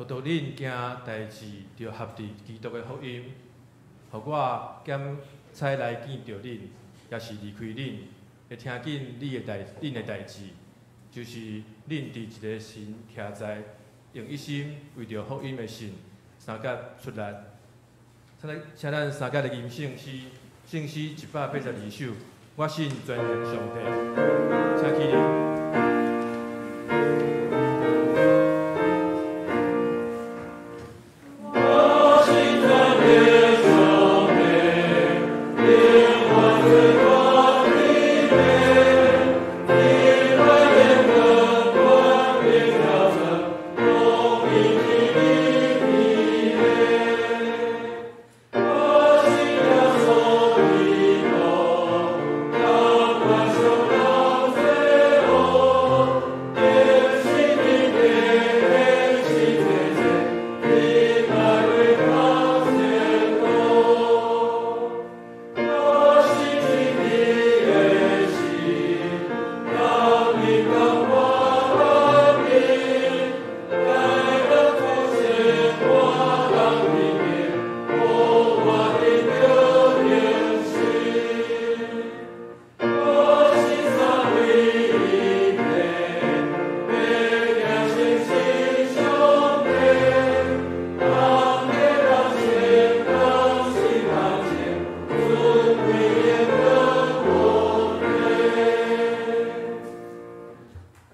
獨獨恁行代誌，著合佇基督的福音，予我減彩來見著恁，抑是離開恁，會聽見你的代恁的代誌，就是恁佇一个神徛在，用一心為著福音的信，相佮出力。請咱相佮來吟聖詩，聖詩182首，我信全能上帝，請起立。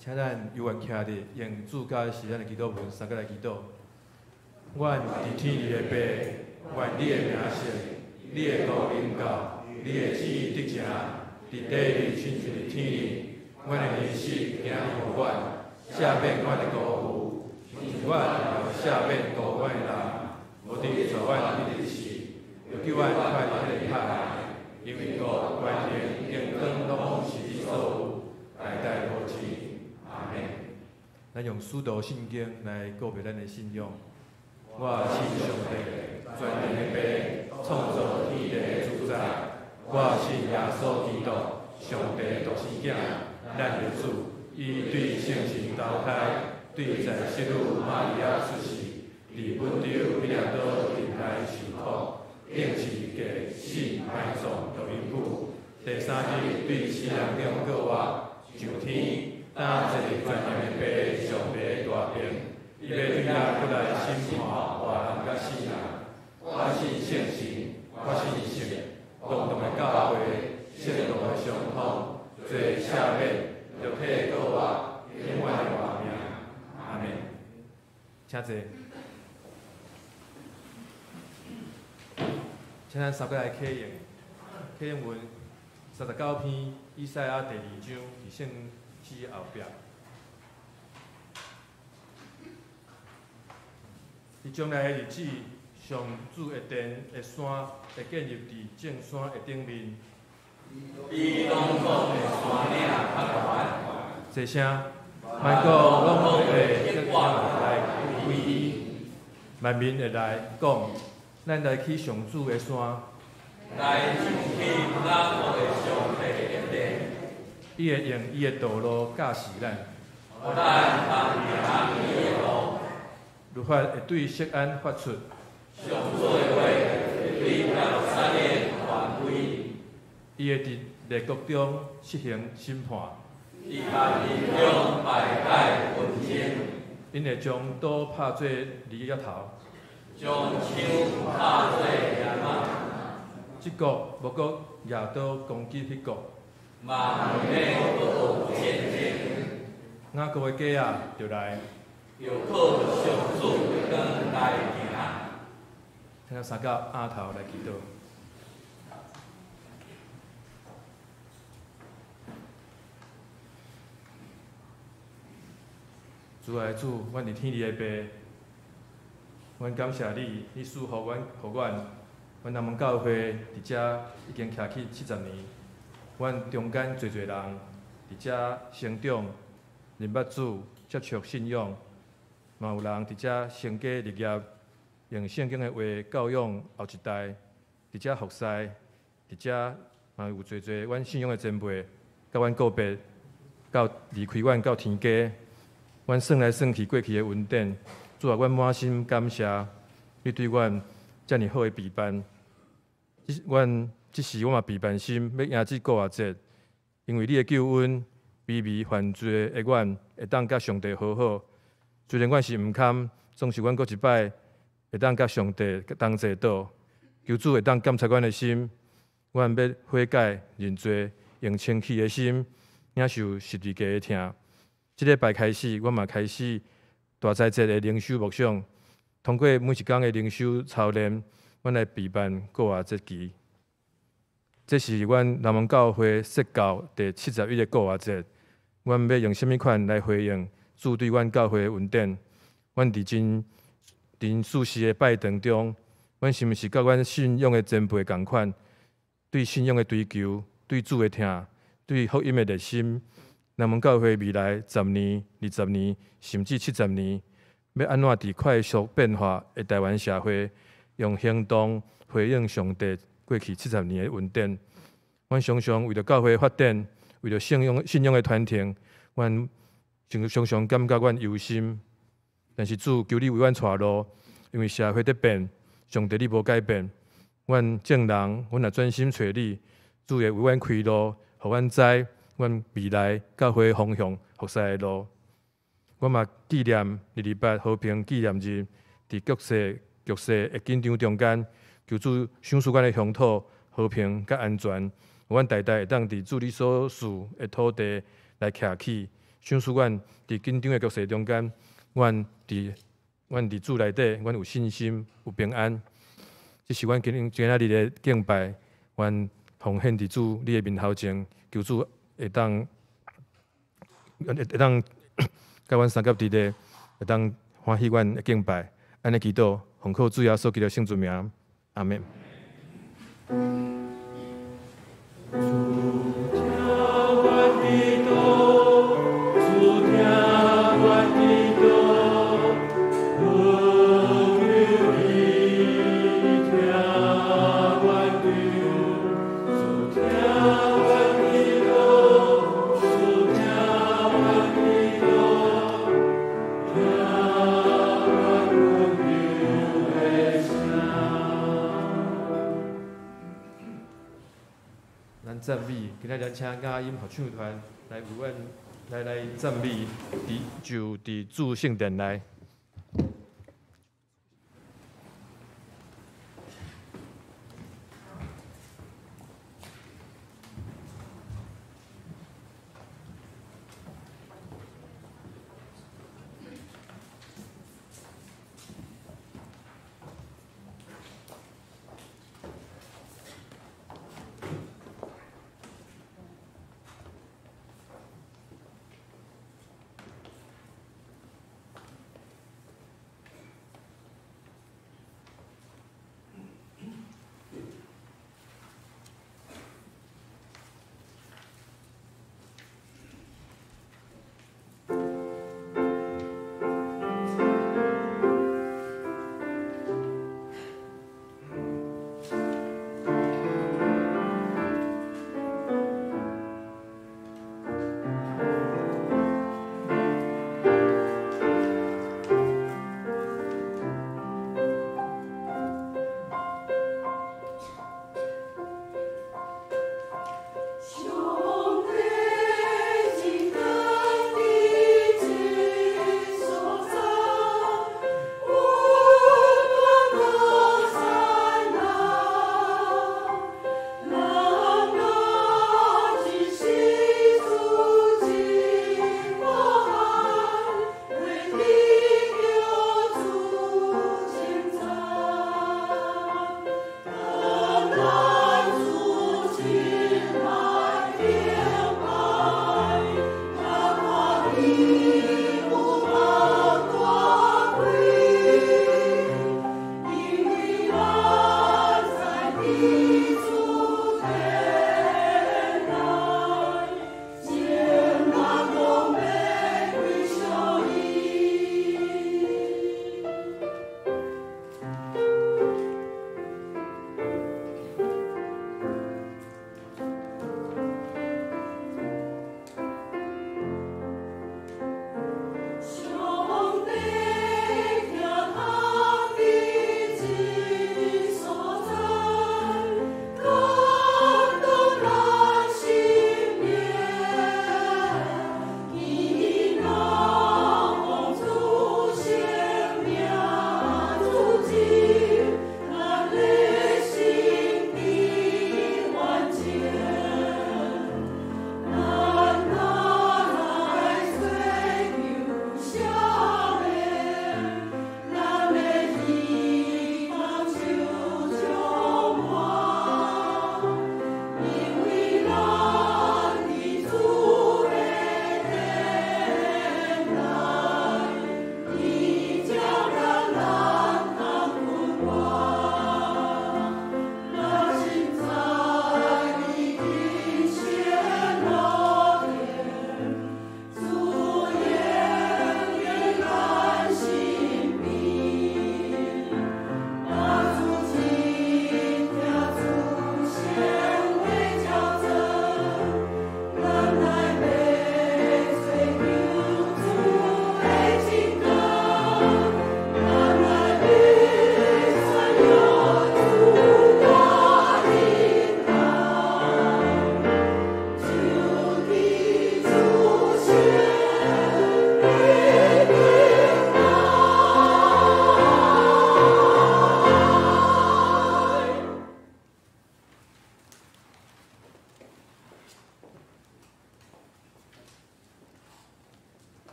請咱猶原徛佇用主教是咱的祈禱文，三個來祈禱。阮佇天裡的父，願你的名聖，你的國臨到，你的旨意得成，佇地裡親像佇天裡。阮的糧食今日予阮，赦免阮的辜負，親像阮也赦免辜負阮的人。無得帶阮入試，著救阮脫離彼个歹，因為國、權能、榮光攏是你所有，代代無盡。阿們。咱用使徒信經來告白咱的信仰。我信上帝，全能的父，創造天地的主宰。我信耶穌基督，上帝獨生囝，咱的主。伊對聖神投胎，對在聖女瑪利亞出世，佇本丟彼拉多頂來受苦，釘十字架，死埋葬落陰府。第三日對死人中復活，上天，擔坐佇全能的父上帝的大爿，伊欲對遐閣來審判活人佮死人。我信聖神，我信聖公同的教會，聖徒的相通，罪赦免，肉體的復活，永遠的活命。阿們。請坐。請咱三個來啟用，啟用文39篇以賽亞第二章，佇聖詩後壁。佇將來的日子，上主的殿的山會建立佇眾山的頂面，比攏總的山嶺較懸。齊聲，萬國攏會來歸依，萬民會來講，咱來去上主的山，來上去雅各的上帝的殿。伊會用伊的道路教示咱，予咱通行伊的路。律法會對錫安發出，上主的話會對耶路撒冷傳開。伊會佇列國中實行審判，佇萬民中排解紛爭。𪜶會將刀拍做犁仔頭，將槍拍做鐙仔。這國無閣舉刀攻擊彼國，嘛毋免閣學戰爭。雅各的家仔，著來，著靠上主的光來行。請咱三個阿頭來祈禱。主愛主，阮佇天裡的父，阮感謝你，你賜予阮，予阮，阮南門教會佇遮已經徛起70年，阮中間濟濟人佇遮成長，認捌主，接觸信仰，嘛有人佇遮成家立業，用聖經的話教養後一代，佇遮服侍，佇遮嘛有濟濟阮信仰的前輩，佮阮告別，到離開阮到天家，阮算來算去過去的恩典，主啊，阮滿心感謝你對阮遮爾好的備辦。阮這時我嘛備辦心欲迎這復活節，因為你的救恩，卑微犯罪的阮會當佮上帝和好。雖然阮是毋堪，總是阮閣一擺會當佮上帝同齊倒。求主會當檢查阮的心，阮欲悔改認罪，用清氣的心領受十字架的疼。這禮拜開始，阮嘛開始大齋節的靈修默想，通過每一工的靈修操練，阮來備辦復活節期。這是阮南門教會設教第71個復活節，阮欲用啥物款來回應主對阮教會的恩典？阮佇真真事實的拜堂中，阮是毋是佮阮信仰的前輩仝款，對信仰的追求、對主的疼、對福音的熱心？南門教會未來十年、20年，甚至七十年，欲按怎佇快速變化的台灣社會，用行動回應上帝過去七十年的恩典？阮常常為著教會發展，為著信仰的傳承，阮常常感覺阮憂心。但是主，求你為阮帶路，因為社會佇變，上帝你無改變。阮眾人，阮若專心揣你，主會為阮開路，予阮知阮未來教會方向、服侍的路。我嘛紀念228和平紀念日，佇國際局勢的緊張中間，求主賞賜阮的鄉土和平佮安全，予阮代代會當佇主你所賜的土地來徛起，賞賜阮佇緊張的局勢中間，阮佇主內底，阮有信心，有平安。這是阮今仔日的敬拜，阮奉獻佇主你的面頭前，求主會當佮阮相佮佇咧，會當歡喜阮的敬拜。按呢祈禱，奉靠主耶穌基督聖尊名，阿們。主聽阮祈禱，主聽阮祈禱，恳求你聽阮求。主聽阮祈禱，主聽阮祈禱，聽阮懇求的聲。咱讚美，今仔日請雅音合唱團來為阮來讚美，就佇主聖殿內。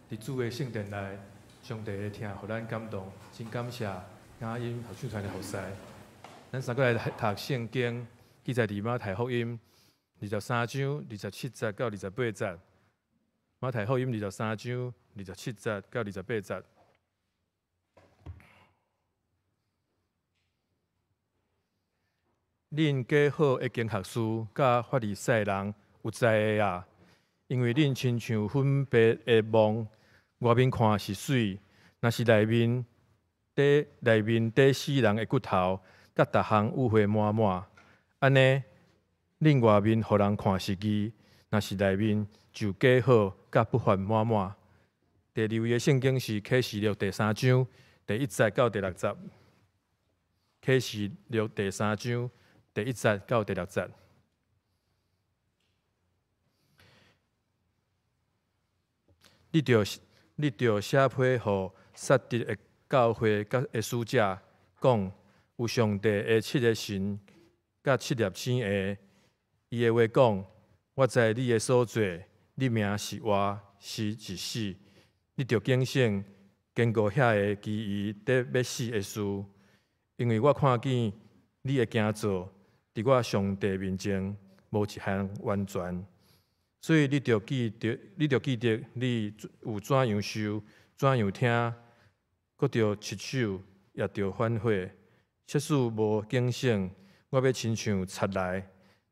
佇主的聖殿內，上帝的疼予咱感動，真感謝雅音合唱團的服侍。咱三個來讀聖經，記載佇馬太福音23章27節到28節。馬太福音二十三章二十七節到二十八節。恁假好的經學師佮法利賽人有災的啊！因為恁親像粉白的網，外面看是媠，若是內面底死人的骨頭，佮逐項污穢滿滿。按呢，恁外面予人看是義，若是內面就假好佮不法滿滿。第二位的聖經是啟示錄第三章第一節到第六節。啟示錄第三章第一節到第六節。你著寫批予撒狄的教會佮的使者講，有上帝的七个神佮七粒星的，伊的話講：我知你的所做，你名是活，是一死。你著警醒，堅固遐个其餘佇欲死的事，因為我看見你的行做，佇我上帝面前無一項完全。所以你著記得，你著記得你有怎樣受，怎樣聽，閣著持守，也著反悔。設使無警醒，我欲親像賊來，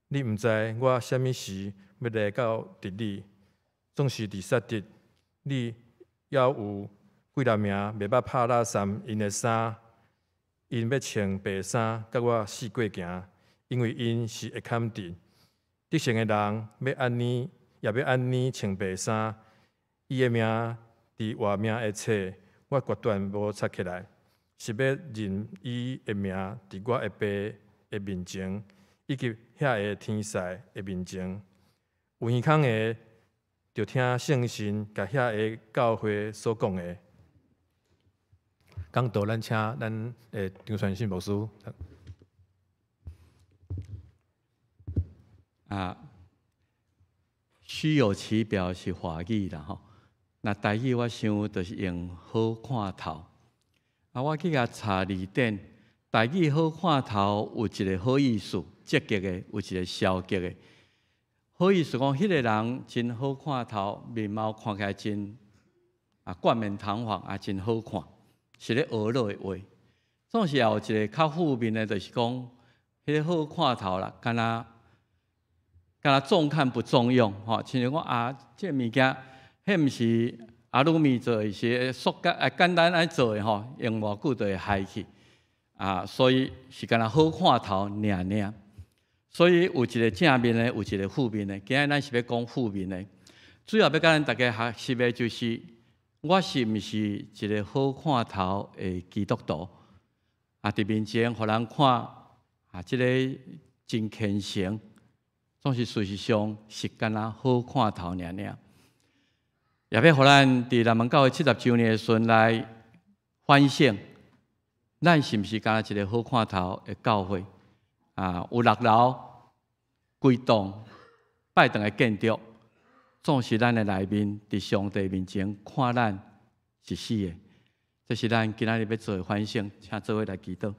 你毋知我啥物時欲來到佇你。總是佇撒狄，你猶有幾粒名袂捌拍落衫𪜶的衫，𪜶欲穿白衫，佮我四界行，因為𪜶是會堪得。得勝的人欲按呢，也欲按呢穿白衫。伊的名佇活命的冊，我決斷無擦起來，是欲認伊的名佇我的爸的面前，以及遐个天使的面前。有耳孔的，著聽聖神共遐个教會所講的。講道，咱請咱的張傳信牧師。啊，虛有其表是華語啦吼。那台語我想就是用好看頭。啊，我去共查字典，台語好看頭有一个好意思，積極的；有一个消極的。好意思講，彼个人真好看頭，面貌看起來真啊冠冕堂皇啊，真好看，是咧學樂的話。總是也有一个較負面的，就是講，彼个好看頭啦，敢若敢若中看不中用，吼，親像講啊，這个物件，彼毋是阿魯米做的，是塑膠啊簡單愛做的吼，用偌久就會害去啊，所以是敢若好看頭爾爾。所以有一个正面的，有一个負面的。今日咱是欲講負面的，主要欲共咱大家學習的就是，我是毋是一个好看頭的基督徒？啊，佇面前予人看啊，這个真虔誠，總是事實上是敢若好看頭爾爾。也欲予咱佇南門教會70週年的時陣來反省，咱是毋是敢若一个好看頭的教會？啊，有六樓、幾棟拜堂的建築，總是咱的內面佇上帝面前看咱是死的。這是咱今仔日欲做的反省，請做伙來祈禱。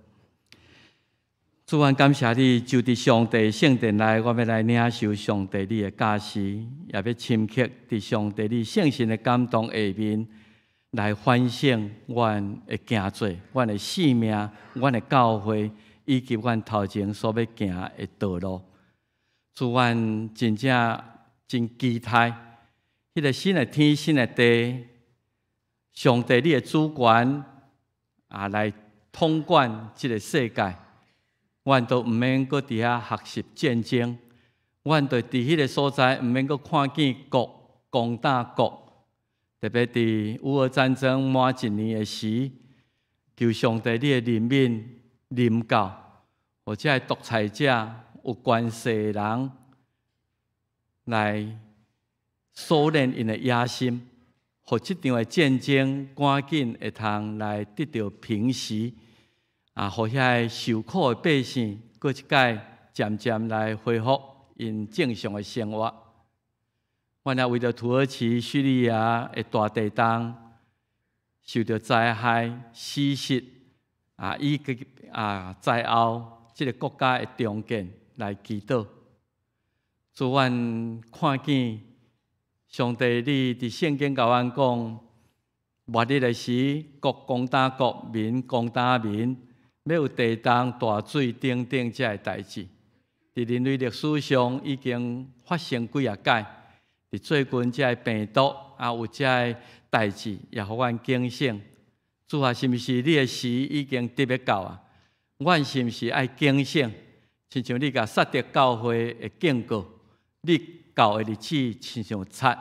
主，阮感謝你，就佇上帝聖殿內，我欲來領受上帝你的教示，也欲深刻佇上帝你聖神的感動下面來反省阮的行做、阮的生命、阮的教會，以及阮頭前所欲行的道路。主，阮真正真期待，彼个新的天、新的地，上帝你的主權啊，來統管這个世界。阮都毋免閣佇遐學習戰爭，阮就佇彼个所在毋免閣看見國攻打國，特別佇烏俄戰爭滿一年的時，求上帝你的憐憫臨到，予這个獨裁者有權勢的人來鎖鏈𪜶的野心，予這場的戰爭趕緊會通來得著平息。啊，予遐个受苦的百姓，閣一擺漸漸來恢復𪜶正常的生活。阮也為著土耳其、敘利亞的大地動受著災害、死失啊，以及啊災後這个國家的重建來祈禱。主，阮看見上帝，你佇聖經共阮講，末日的時，國攻打國，民攻打民，欲有地動、大水等等這个代誌。佇人類歷史上已經發生幾仔擺。佇最近這个病毒啊，有這个代誌，也予阮警醒。主啊，是毋是你的時已經特欲到啊？阮是毋是愛警醒？親像你共撒狄教會的警告，你到的日子親像賊。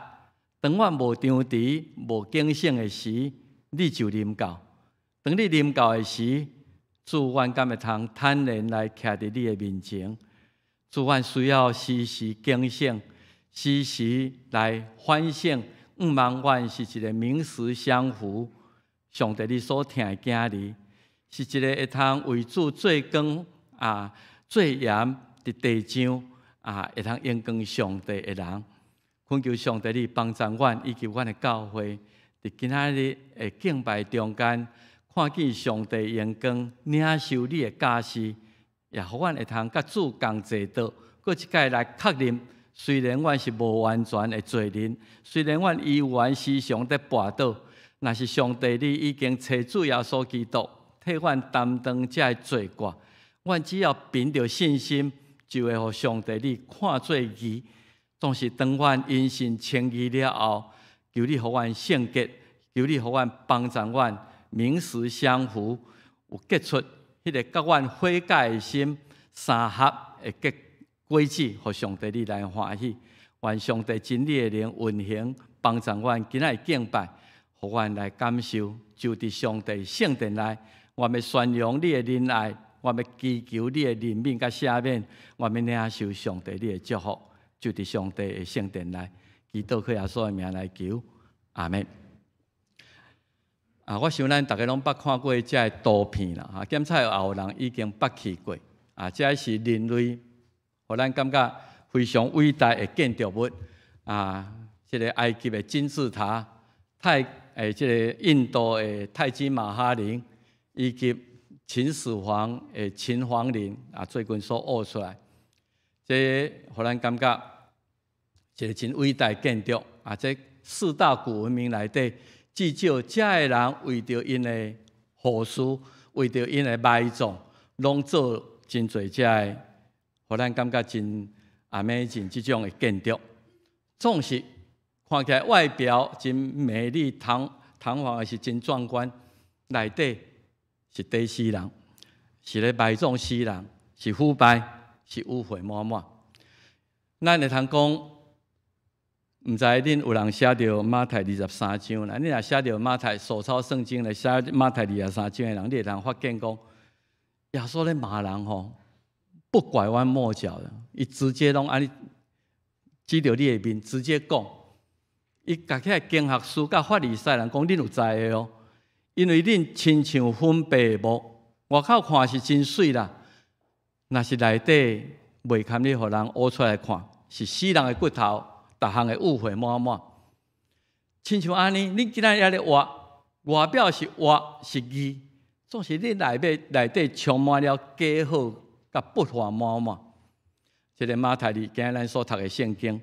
當阮無張遲、無警醒的時，你就臨到。當你臨到的時，主，阮敢會通坦然來徛佇你的面前？主，阮需要時時警醒，時時來反省，毋茫阮是一个名實相符，上帝你所疼的囝兒，是一个會通為主做光啊、做鹽佇地上啊，會通榮光上帝的人。懇求上帝你幫助阮以及阮的教會，佇今仔日的敬拜中間，看見上帝榮光，領受你的教示，也予阮會通佮主仝坐桌，閣一擺來確認。雖然阮是無完全的罪人，雖然阮猶原時常佇跋倒，若是上帝你已經差主耶穌基督替阮擔當這个罪過，阮只要憑著信心，就會予上帝你看做義。總是當阮因信稱義了後，求你予阮聖潔，求你予阮幫助阮名實相符，有結出彼个佮阮悔改的心相合的結果子，予上帝你來歡喜。願上帝真理的靈運行，幫助阮今仔日敬拜，予阮來感受，就佇上帝聖殿內，我欲宣揚你的仁愛，我欲祈求你的憐憫佮赦免，我欲領受上帝你的祝福，就佇上帝的聖殿內，祈禱靠耶穌的名來求，阿們。啊，我想咱逐家攏捌看過這个圖片啦，哈，檢查也有人已經捌去過，啊，這是人類，予咱感覺非常偉大的建築物，啊，這个埃及的金字塔，泰誒，這个印度的泰姬瑪哈陵，以及秦始皇的秦皇陵，啊，最近所挖出來，這予咱感覺一个真偉大建築，啊，這四大古文明內底，至少遮的人為著𪜶的後嗣，為著𪜶的埋葬，攏做真濟遮的，予咱感覺真 amazing 這種的建築，總是看起來外表真美麗堂堂皇，也是真壯觀，內底是底死人，是咧埋葬死人，是腐敗，是污穢滿滿。咱會通講，毋知恁有人寫著馬太二十三章啦？你若寫著馬太手抄聖經來寫馬太二十三章的人，你會通發現講，耶穌咧罵人吼，不拐彎抹角的，伊直接攏按呢指著你的面直接講。伊共彼个經學師佮法利賽人講，恁有知的哦，因為恁親像粉白的幕，外口看是真媠啦，若是內底袂堪你予人挖出來看，是死人的骨頭，逐項的污穢滿滿。親像按呢，恁今仔日咧活，外表是活是義，總是恁內底內底充滿了假好佮不法滿滿。這个馬太二今仔咱所讀的聖經，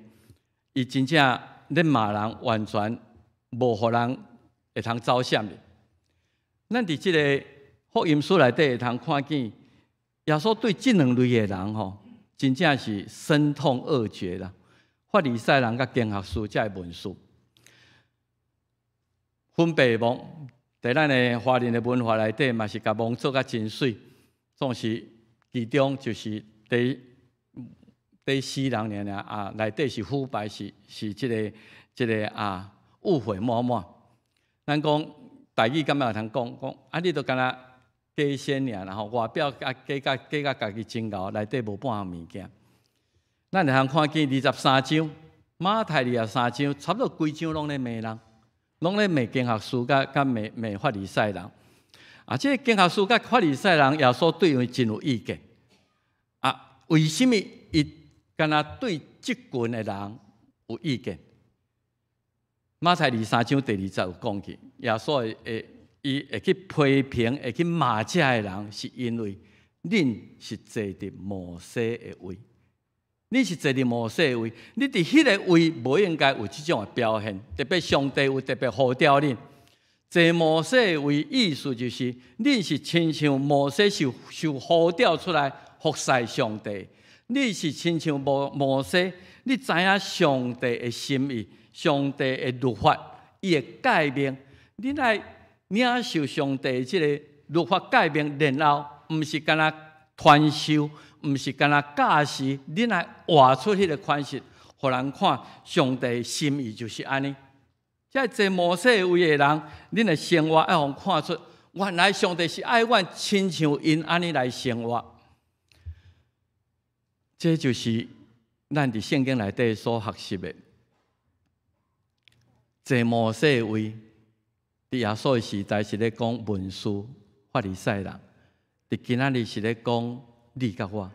伊真正咧罵人，完全無予人會通走閃的。咱佇這个福音書內底會通看見，耶穌對這兩類的人吼，真正是深痛惡絕啦。法利賽人佮經學師這个文士，粉白幕，佇咱的華人的文化內底嘛是共墓做甲真媠，總是其中就是佇佇死人爾爾啊，內底是腐敗，是是這个這个啊污穢滿滿。咱講台語敢會通講講啊？你都敢若假仙爾啦吼，外表啊假甲假甲家己真𠢕，內底無半項物件。咱會通看見二十三章，馬太二十三章，差不多規章攏咧罵人，攏咧罵經學師佮佮罵罵法利賽人。啊，這个經學師佮法利賽人，耶穌對𪜶真有意見。啊，為什麼伊敢若對這群的人有意見？馬太23章第2節有講起，耶穌會會伊會去批評、會去罵這个人，是因為恁是坐佇摩西的位，你是坐佇摩西的位，你佇彼个位無應該有這種的表現，特別上帝有特別呼召恁。坐摩西的位，意思就是恁是親像摩西受受呼召出來服侍上帝，你是親像摩摩西，你知影上帝的心意、上帝的律法、伊的誡命，你來領受上帝這個律法誡命，然後毋是干焦傳授，毋是干焦教示，恁來活出彼个款式，予人看上帝心意就是按呢。這坐摩西位的人，恁的生活愛予人看出，原來上帝是愛阮親像𪜶按呢來生活。這就是咱佇聖經內底所學習的。坐摩西位，佇耶穌的時代是咧講文士、法利賽人，佇今仔日是咧講你佮我。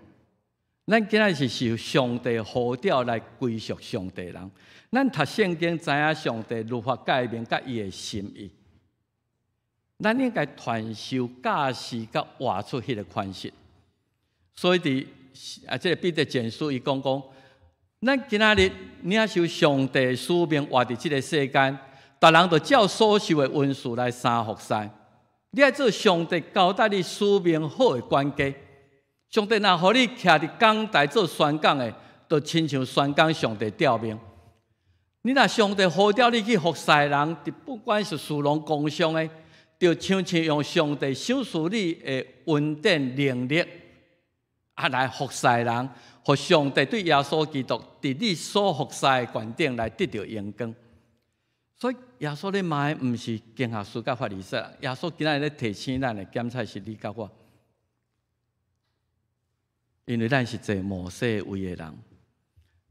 咱今仔日是受上帝呼召來歸屬上帝人。咱讀聖經，知影上帝律法誡命佮伊的心意。咱應該傳授、教示、佮活出彼个款式。所以佇啊，這个彼得前書伊講講，咱今仔日領受上帝使命，活佇這个世間，逐人都照所受的恩賜來相服侍。你愛做上帝交代你使命好的管家。上帝若予你徛佇講台做宣講的，就親像宣講上帝召命。你若上帝呼召你去服侍人，不管是士農工商的，就親像用上帝賞賜你的恩典能力，啊來服侍人，予上帝對耶穌基督佇你所服侍的權頂來得著榮光。所以耶穌咧罵的毋是經學師佮法利賽人，耶穌今仔日咧提醒咱的檢察是你佮我，因為咱是坐摩西位的人，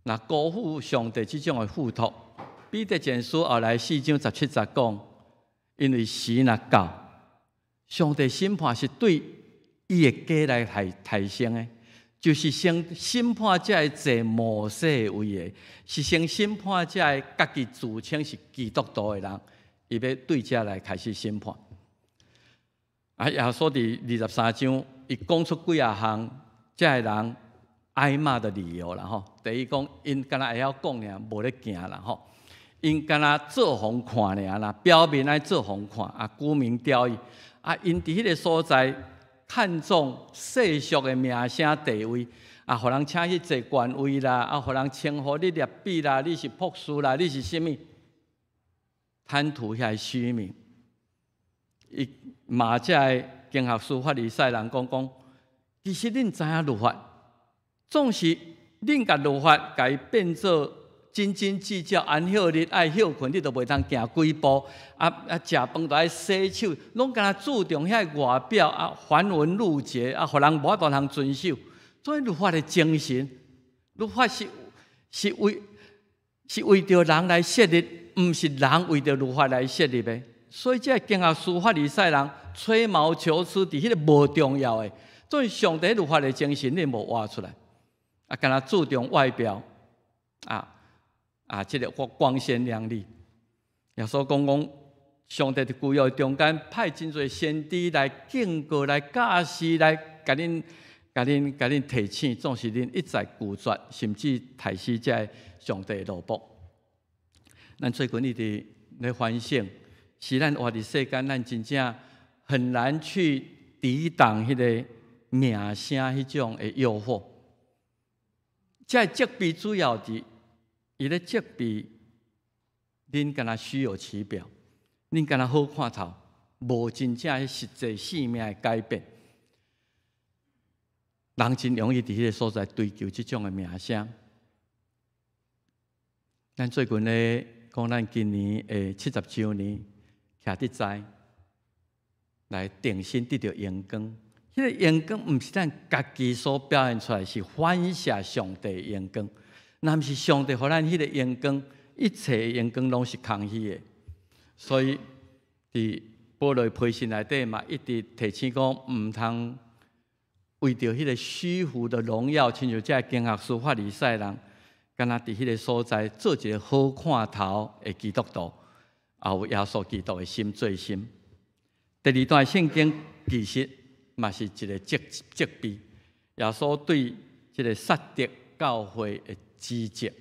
若辜負上帝這種的付託，彼得前書後來4章17節講，因為時若到，上帝審判是對伊的家來提提升的，就是先審判這个坐摩西位的，是先審判這个家己自稱是基督徒的人，伊欲對這來開始審判。啊，耶穌佇23章，伊講出幾仔項這个人挨罵的理由啦吼。第一講，𪜶敢若會曉講爾，無咧行啦吼。𪜶敢若做予人看爾啦，表面愛做予人看啊，沽名釣譽啊，𪜶佇彼个所在看重世俗的名聲地位啊，予人請去坐權位啦，啊，予人稱呼你拉比啦，你是博士啦，你是啥物？貪圖遐虛名，伊罵這个經學師法利賽人講講，其實恁知影律法，總是恁共律法共伊變做斤斤計較，安息日愛歇睏，你都袂通行幾步，啊啊，食飯都愛洗手，攏敢若注重遐外表啊，繁文縟節啊，予人無法度通遵守。所以律法的精神，律法是是為是為著人來設立，毋是人為著律法來設立的。所以這个經學師法利賽人吹毛求疵，佇彼个無重要的，所以上帝律法的精神，恁無活出來，啊，敢若注重外表，啊啊，這个光鮮亮麗。耶穌講講，上帝佇舊約中間派真濟先知來警告、來教示、來共恁、共恁、共恁提醒，總是恁一再拒絕，甚至刣死這个上帝的奴僕。咱最近一直咧反省，是咱活佇世間，咱真正很難去抵擋彼个名聲彼種的誘惑。這個責備主要是伊咧責備恁，敢若虛有其表，恁敢若好看頭，無真正實際生命的改變。人真容易佇彼个所在追求這種的名聲。咱最近咧講，咱今年的70週年，徛佇在來重新得著榮光。彼个榮光毋是咱家己所表現出來，是反射上帝的榮光。若毋是上帝予咱彼个榮光，一切榮光攏是空虛的。所以，佇保羅批信內底嘛，一直提醒講，毋通為著彼个虛浮的榮耀，親像這个經學師法利賽人，敢若佇彼个所在做一个好看頭的基督徒。也有耶穌基督的心做心。第二段聖經其實嘛是一個責備，耶穌對這個撒狄教會的指責。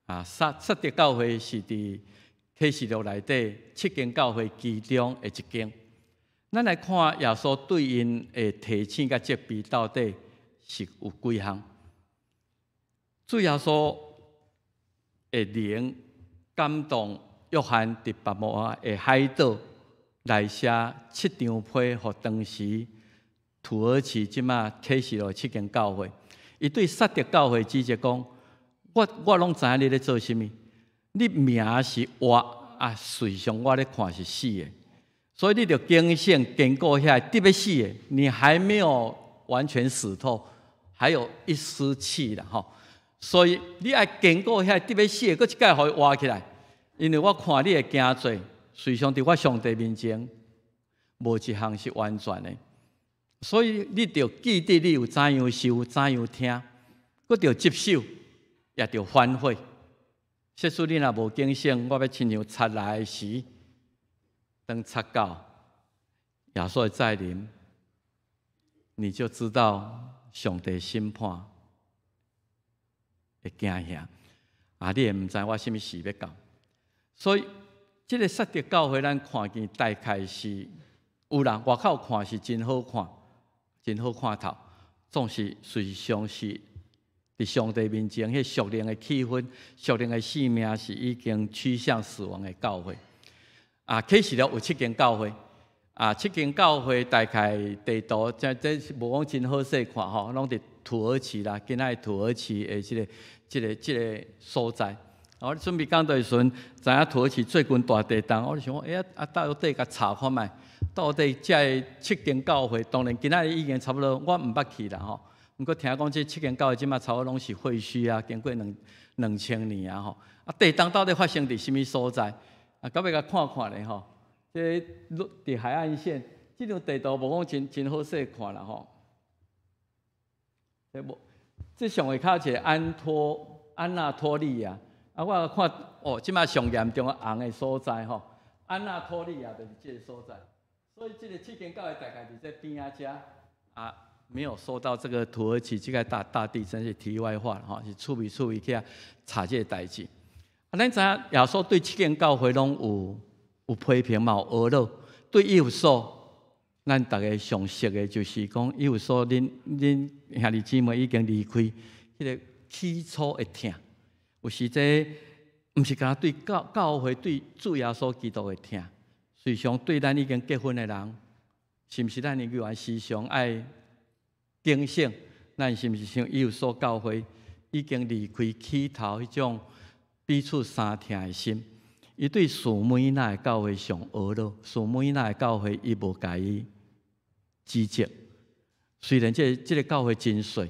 啊，撒狄教會是佇啟示錄內底七間教會其中的一間。咱來看耶穌對𪜶的提醒佮責備到底是有幾項？主耶穌的靈感動約翰佇拔摩的海島來寫七張批，予當時土耳其這馬啟示錄七間教會。伊對撒狄教會指責講：我攏知影你咧做啥物，你名是活啊，實際上我咧看是死的。所以你著警醒堅固遐得欲死的，你還沒有完全死透，還有一絲氣啦吼。所以你愛堅固遐得欲死的，閣一擺予伊活起來。因為我看你的行做，實際上佇我上帝面前，無一項是完全的。所以你著記得你有怎樣受，怎樣聽，閣著執守，也著反悔。設使你若無警醒，我欲親像賊來時，當賊到耶穌的再臨，你就知道上帝審判會驚嚇。啊，你會毋知我啥物時欲到。所以，這個撒狄教會，咱看見大概是有人外口看是真好看，真好看頭，總是實際上是佇上帝面前，彼屬靈的氣氛、屬靈的生命是已經趨向死亡的教會。啊，啟示錄有七間教會，啊，七間教會大概地圖，這是無講真好勢看吼，攏佇土耳其啦，今仔土耳其的這個所在。我準備講道的時陣，知影土耳其最近大地動，我就想講，欸，啊，到底共查看覓？到底這个七間教會，當然今仔日已經差不多，我毋捌去啦吼。毋過聽講這七間教會這馬差不多攏是廢墟啊，經過2000年啊吼。啊，地動到底發生佇啥物所在？啊，到尾共看看咧吼。這佇海岸線，這張地圖無講真好勢看啦吼。這無，這上下跤一個安納托利亞。啊，我看哦，這馬上嚴重紅的所在吼，安納托利亞就是這個所在。所以這個七間教會大概佇這邊仔遮啊，沒有受到這個土耳其這個大地震，是題外話吼，是趣味趣味去查這個代誌。啊，咱知影耶穌對七間教會攏有批評嘛，有呵咾。對以弗所，咱逐家上熟的就是講，以弗所恁兄弟姊妹已經離開彼個起初的疼。有時這毋是干焦對教會對主耶穌基督的疼，實際上對咱已經結婚的人，是毋是咱猶原時常愛警醒？咱是毋是像以弗所教會已經離開起頭彼種彼此相疼的心？伊對士每拿的教會上呵咾，士每拿的教會伊無共伊指責。雖然這個教會真細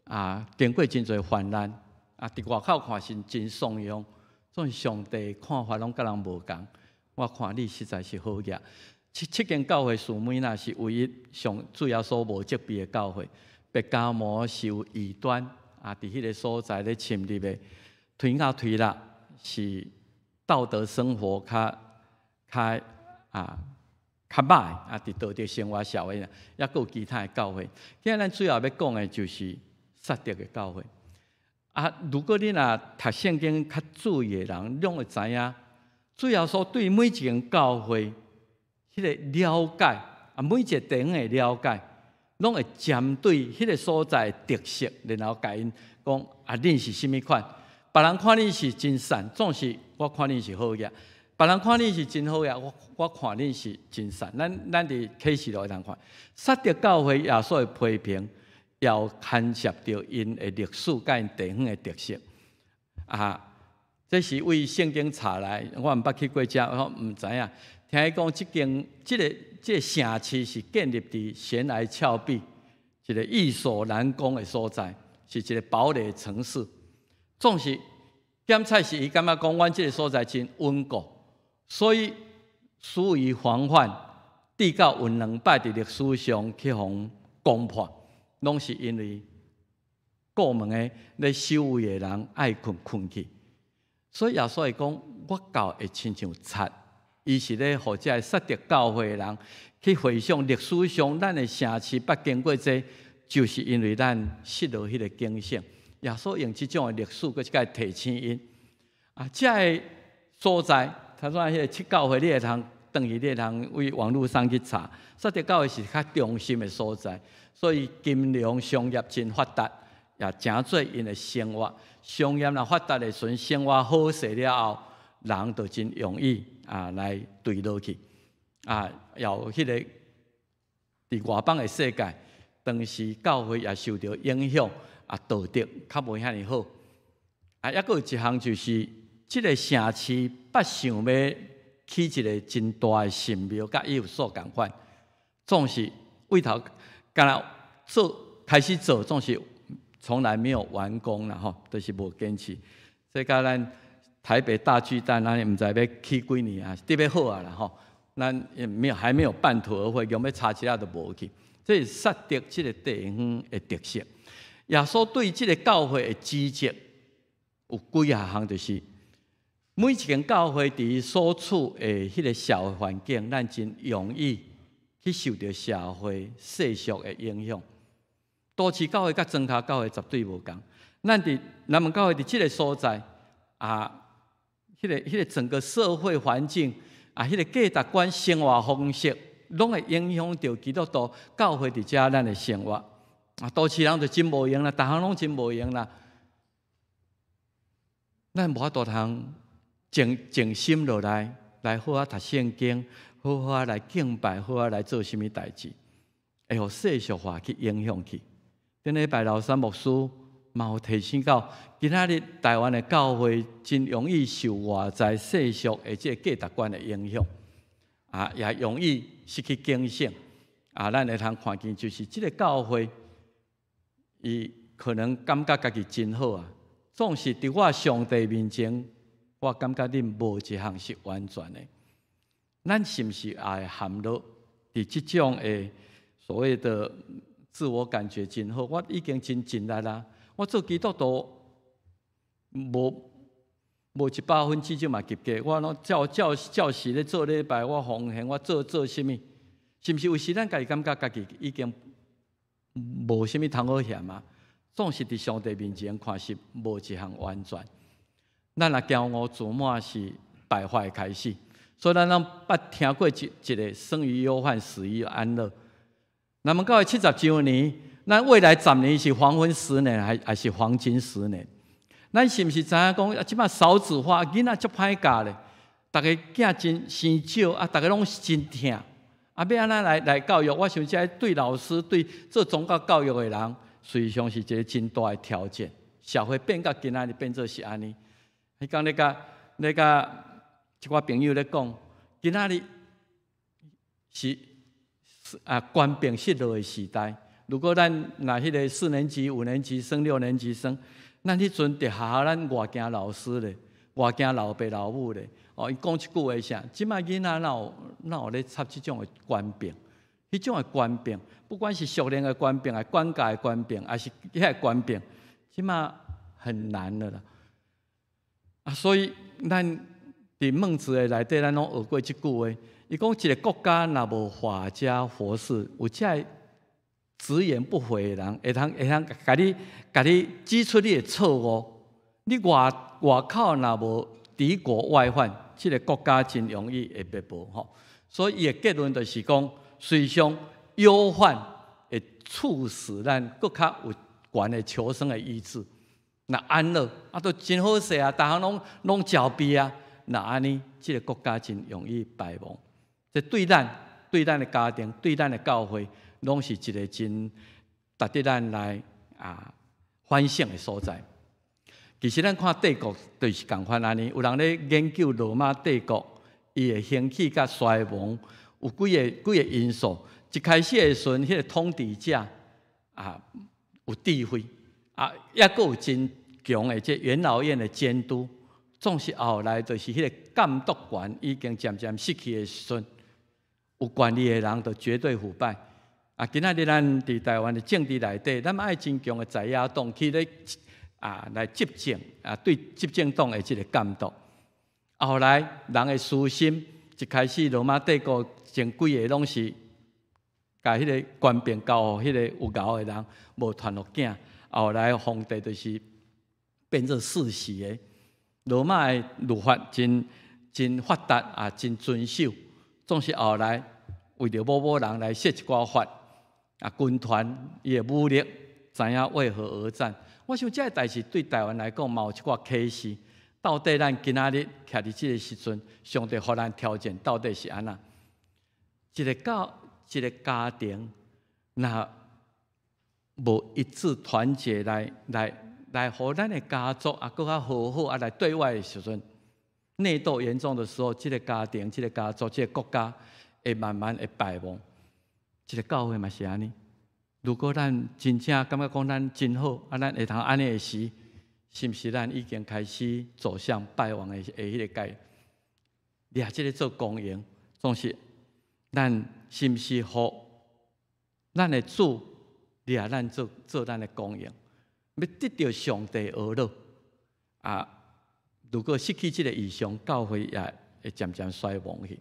啊，經過真濟患難啊，佇外口看是真頌揚，總是上帝看法攏佮人無仝。我看你實在是好額。七間教會士每拿是唯一上主耶穌無責備的教會。伯加摩是有異端啊，佇彼個所在咧侵入的，推雅推喇是道德生活較歹啊，佇道德生活社會，抑閣有其他的教會。今仔咱主要欲講的就是撒狄的教會。啊，如果你若讀聖經較注意的人，攏會知影，主耶穌對每一間教會彼個了解啊，每一個地方的了解，攏會針對彼個所在的特色，然後共𪜶講啊，恁是啥物款？別人看恁是真善，總是我看恁是好額；別人看恁是真好額，我看恁是真善。咱佇啟示錄會當看，撒狄教會耶穌的批評，也有牽涉著𪜶的歷史佮𪜶地方的特色。啊，這是為聖經查來，我毋捌去過遮，我毋知影。聽伊講，這個城市是建立佇懸崖峭壁，一個易守難攻的所在，是一個堡壘城市。總是檢查時，伊感覺講，阮這個所在真穩固，所以疏於防範，直到有兩擺佇歷史上去予攻破，攏是因為顧門的咧守衛的人愛睏睏去。所以耶穌會講，我到會親像賊伊是咧予這个撒得教會的人去回想歷史上，咱的城市捌經過這，就是因為咱失落彼個警醒。耶穌用這種的歷史，閣一擺提醒𪜶。啊，這个所在，頭先彼個七教會，你會通轉去，你會通佇網路上去查。撒得教會是較中心的所在，所以金融商業真發達，也誠做𪜶的生活。商業若發達的時陣，生活好勢了後，人就真容易啊來墜落去。啊，有彼個佇外邦的世界，當時教會也受著影響，啊，道德較無遐爾好。啊，猶閣有一項就是，這个城市捌想欲起一个真大的神廟，佮以弗所仝款，總是對頭敢若做開始做，總是從來沒有完工啦吼，就是無堅持。這佮咱台北大巨蛋，咱毋知欲起幾年啊，得欲好啊啦吼，咱也沒有還沒有半途而廢，用欲差一下就無去。這是撒得這个地方的特色。耶穌對這个教會的指責有幾仔項，就是每一間教會佇所處的彼个社會環境，咱真容易去受著社會世俗的影響。都市教會佮莊跤教會絕對無仝。咱佇南門教會佇這个所在啊，彼个整個社會環境啊，彼个價值觀、生活方式，攏會影響著基督徒教會佇遮咱的生活。啊，都市人就真無閒啦，逐項攏真無閒啦。咱無法度通靜靜心落來，來好好讀聖經，好好來敬拜，好好來做啥物代誌，會予世俗化去影響去。頂禮拜老三牧師嘛有提醒到，今仔日台灣的教會真容易受外在世俗的這個價值觀的影響，啊，也容易失去警醒。啊，咱會通看見就是這个教會，伊可能感覺家己真好啊，總是佇我上帝面前，我感覺恁無一項是完全的。咱是毋是也會陷落佇這種的所謂的自我感覺真好？我已經真盡力啦，我做基督徒無100分，至少嘛及格。我攏照照照時咧做禮拜，我奉獻，我做做啥物？是毋是有時咱家己感覺家己已經無啥物通好嫌啊？總是佇上帝面前看是無一項完全。咱若驕傲自滿是敗壞的開始，所以咱攏捌聽過一個生於憂患，死於安樂。南門教會70週年，咱未來十年是黃昏十年，還是黃金十年？咱是毋是知影講啊？這擺少子化，囡仔足歹教咧，逐个囝真生少啊，逐个攏真疼啊，欲按怎來教育？我想這對老師、對做宗教教育的人，實際上是一个真大的挑戰。社會變甲今仔日變做是按呢。彼工咧佮一寡朋友咧講，今仔日是啊權柄失落的時代。如果咱若彼个四年級、五年級生、六年級生，咱彼陣佇學校，咱偌驚老師咧，偌驚老爸老母咧。哦，伊講一句話啥？這擺囡仔哪有咧插這種的權柄？彼種的權柄，不管是屬靈的權柄，還是管教的權柄，還是彼个權柄，這擺很難了啦。啊，所以咱佇孟子的內底，咱攏學過這句話。伊講一个國家若無法家佛士，有這个直言不諱的人，會通共你指出你的錯誤。你外口若無敵國外患，這个國家真容易會滅亡吼。所以伊的結論就是講，實際上憂患會促使咱閣較有懸的求生的意志。若安樂啊，都真好勢啊，逐項攏食備啊。若按呢，這个國家真容易敗亡。這對咱的家庭、對咱的教會，攏是一个真值得咱來啊反省的所在。其實咱看帝國就是仝款按呢，有人咧研究羅馬帝國，伊的興起佮衰亡有幾個因素。一開始的時陣，彼个統治者啊有智慧啊，抑閣有真強的這元老院的監督。總是後來就是彼个監督權已經漸漸失去的時陣，有權力的人就絕對腐敗。啊，今仔日咱佇台灣的政治內底，咱愛真強的在野黨去咧啊來執政啊，對執政黨的這个監督。後來人的私心，一開始羅馬帝國前幾个攏是共彼个權柄交予彼个有𠢕的人，無傳予囝。後來皇帝就是變做世襲的。羅馬的律法真真發達啊，真遵守。總是後來為著某某人來設一寡法啊，軍團伊的武力知影為何而戰。我想這个代誌對台灣來講嘛有一寡啟示。到底咱今仔日徛佇這个時陣，上帝予咱挑戰到底是按怎？一个教一个家庭，若無一致團結來來來，予咱的家族啊，閣較和好啊，來對外的時陣，內鬥嚴重的時候，這个家庭、這个家族、這个國家會慢慢會敗亡。這个教會嘛是按呢。如果咱真正感覺講咱真好，啊，咱會通按呢的時，是毋是咱已經開始走向敗亡的的彼个界？掠這个做光榮，總是咱是毋是予咱的主掠咱做做咱的光榮？欲得著上帝呵咾啊！如果失去這个異象，教會也會漸漸衰亡去。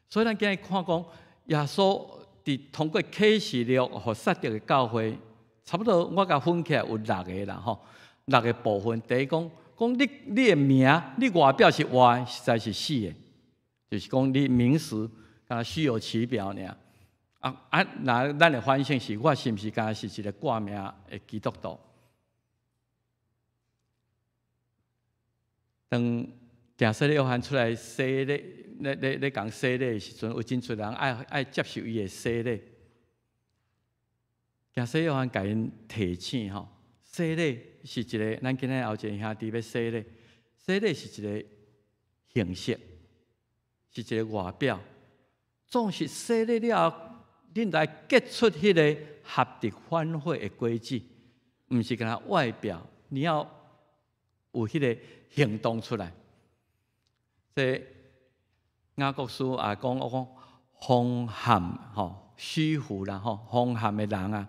所以咱今日看講，耶穌佇通過啟示錄予撒狄的教會，差不多我共分起來有六个啦吼。六个部分，第一講，講你你的名，你外表是活的，實在是死的，就是講你名實，敢若虛有其表爾。啊啊，若咱的反省是，我是毋是敢若是一个掛名的基督徒？當行洗禮約翰出來洗禮，咧咧咧共洗禮的時陣，有真濟人愛愛接受伊的洗禮。行洗禮約翰共𪜶提醒吼，洗禮是一个，咱今仔後一个兄弟欲洗禮，洗禮是一个形式，是一个外表。總是洗禮了後，恁來結出彼个合得反悔的果子，毋是干焦外表，你要有彼个行動出來。這雅各書也講，我講謊陷吼虛浮啦吼，謊陷的人啊，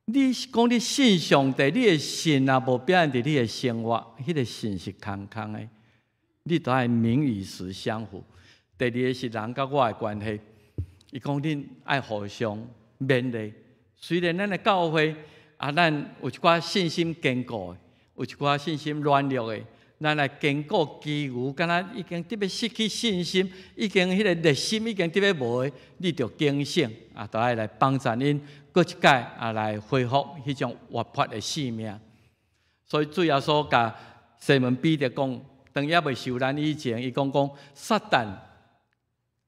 你講你信上帝，你的信啊無表現佇你的生活，彼个信是空空的。你都愛名與實相符。第二个是人佮我的關係，伊講恁愛互相勉勵。雖然咱的教會啊，咱有一寡信心堅固的，有一寡信心軟弱的，咱來堅固其餘，敢若已經特別失去信心，已經彼个熱心已經特別無的，你著警醒啊，都愛來幫助𪜶，閣一擺啊來恢復彼種活潑的生命。所以主耶穌共西門彼得講，當猶未受難以前，伊講講撒旦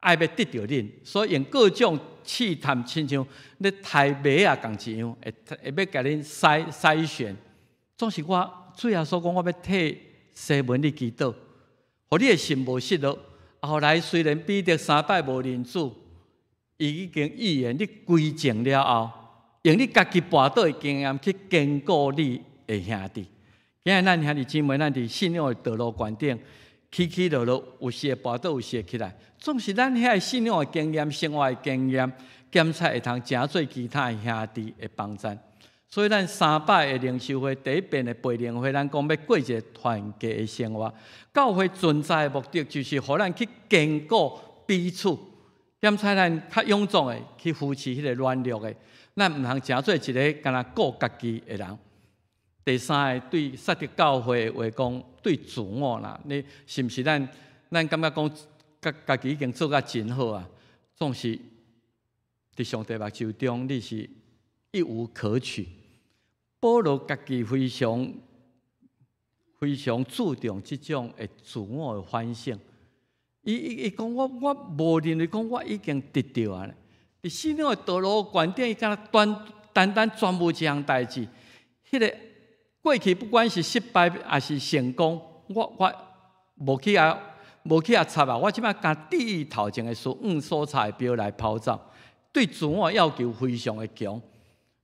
愛欲得著恁，所以用各種試探，親像咧刣馬仔仝一樣，會會欲共恁篩篩選。總是我主耶穌講，我欲替西門你祈禱，予你的心無失落。後來雖然彼得三擺無認主，伊已經預言你歸正了後，用你家己跋倒的經驗去堅固你的兄弟。今日咱兄弟姊妹，咱佇信仰的道路懸頂起起落落，有時會跋倒，有時會起來。總是咱遐信仰的經驗、生活的經驗，檢測會通成做其他的兄弟的幫贊。所以咱三擺的靈修會，第一遍的培靈會，咱講欲過一个團結的生活。教會存在的目的，就是予咱去堅固彼此，檢測咱較勇壯的去扶持彼个軟弱的。咱毋通成做一个干焦顧家己的人。第三个對撒狄教會的話講，對自我啦，你是毋是咱咱感覺講家家己已經做甲真好啊？總是佇上帝目睭中，你是一無可取。保羅家己非常非常注重這種的自我的反省。伊伊伊講我我無認為講我已經得著啊！佇信仰的道路觀點，伊敢若單單單專務這項代誌，彼个過去不管是失敗抑是成功，我我無去共無去共插啊！我這擺共注意頭前的事，往所差的標來跑走，對自我要求非常的強，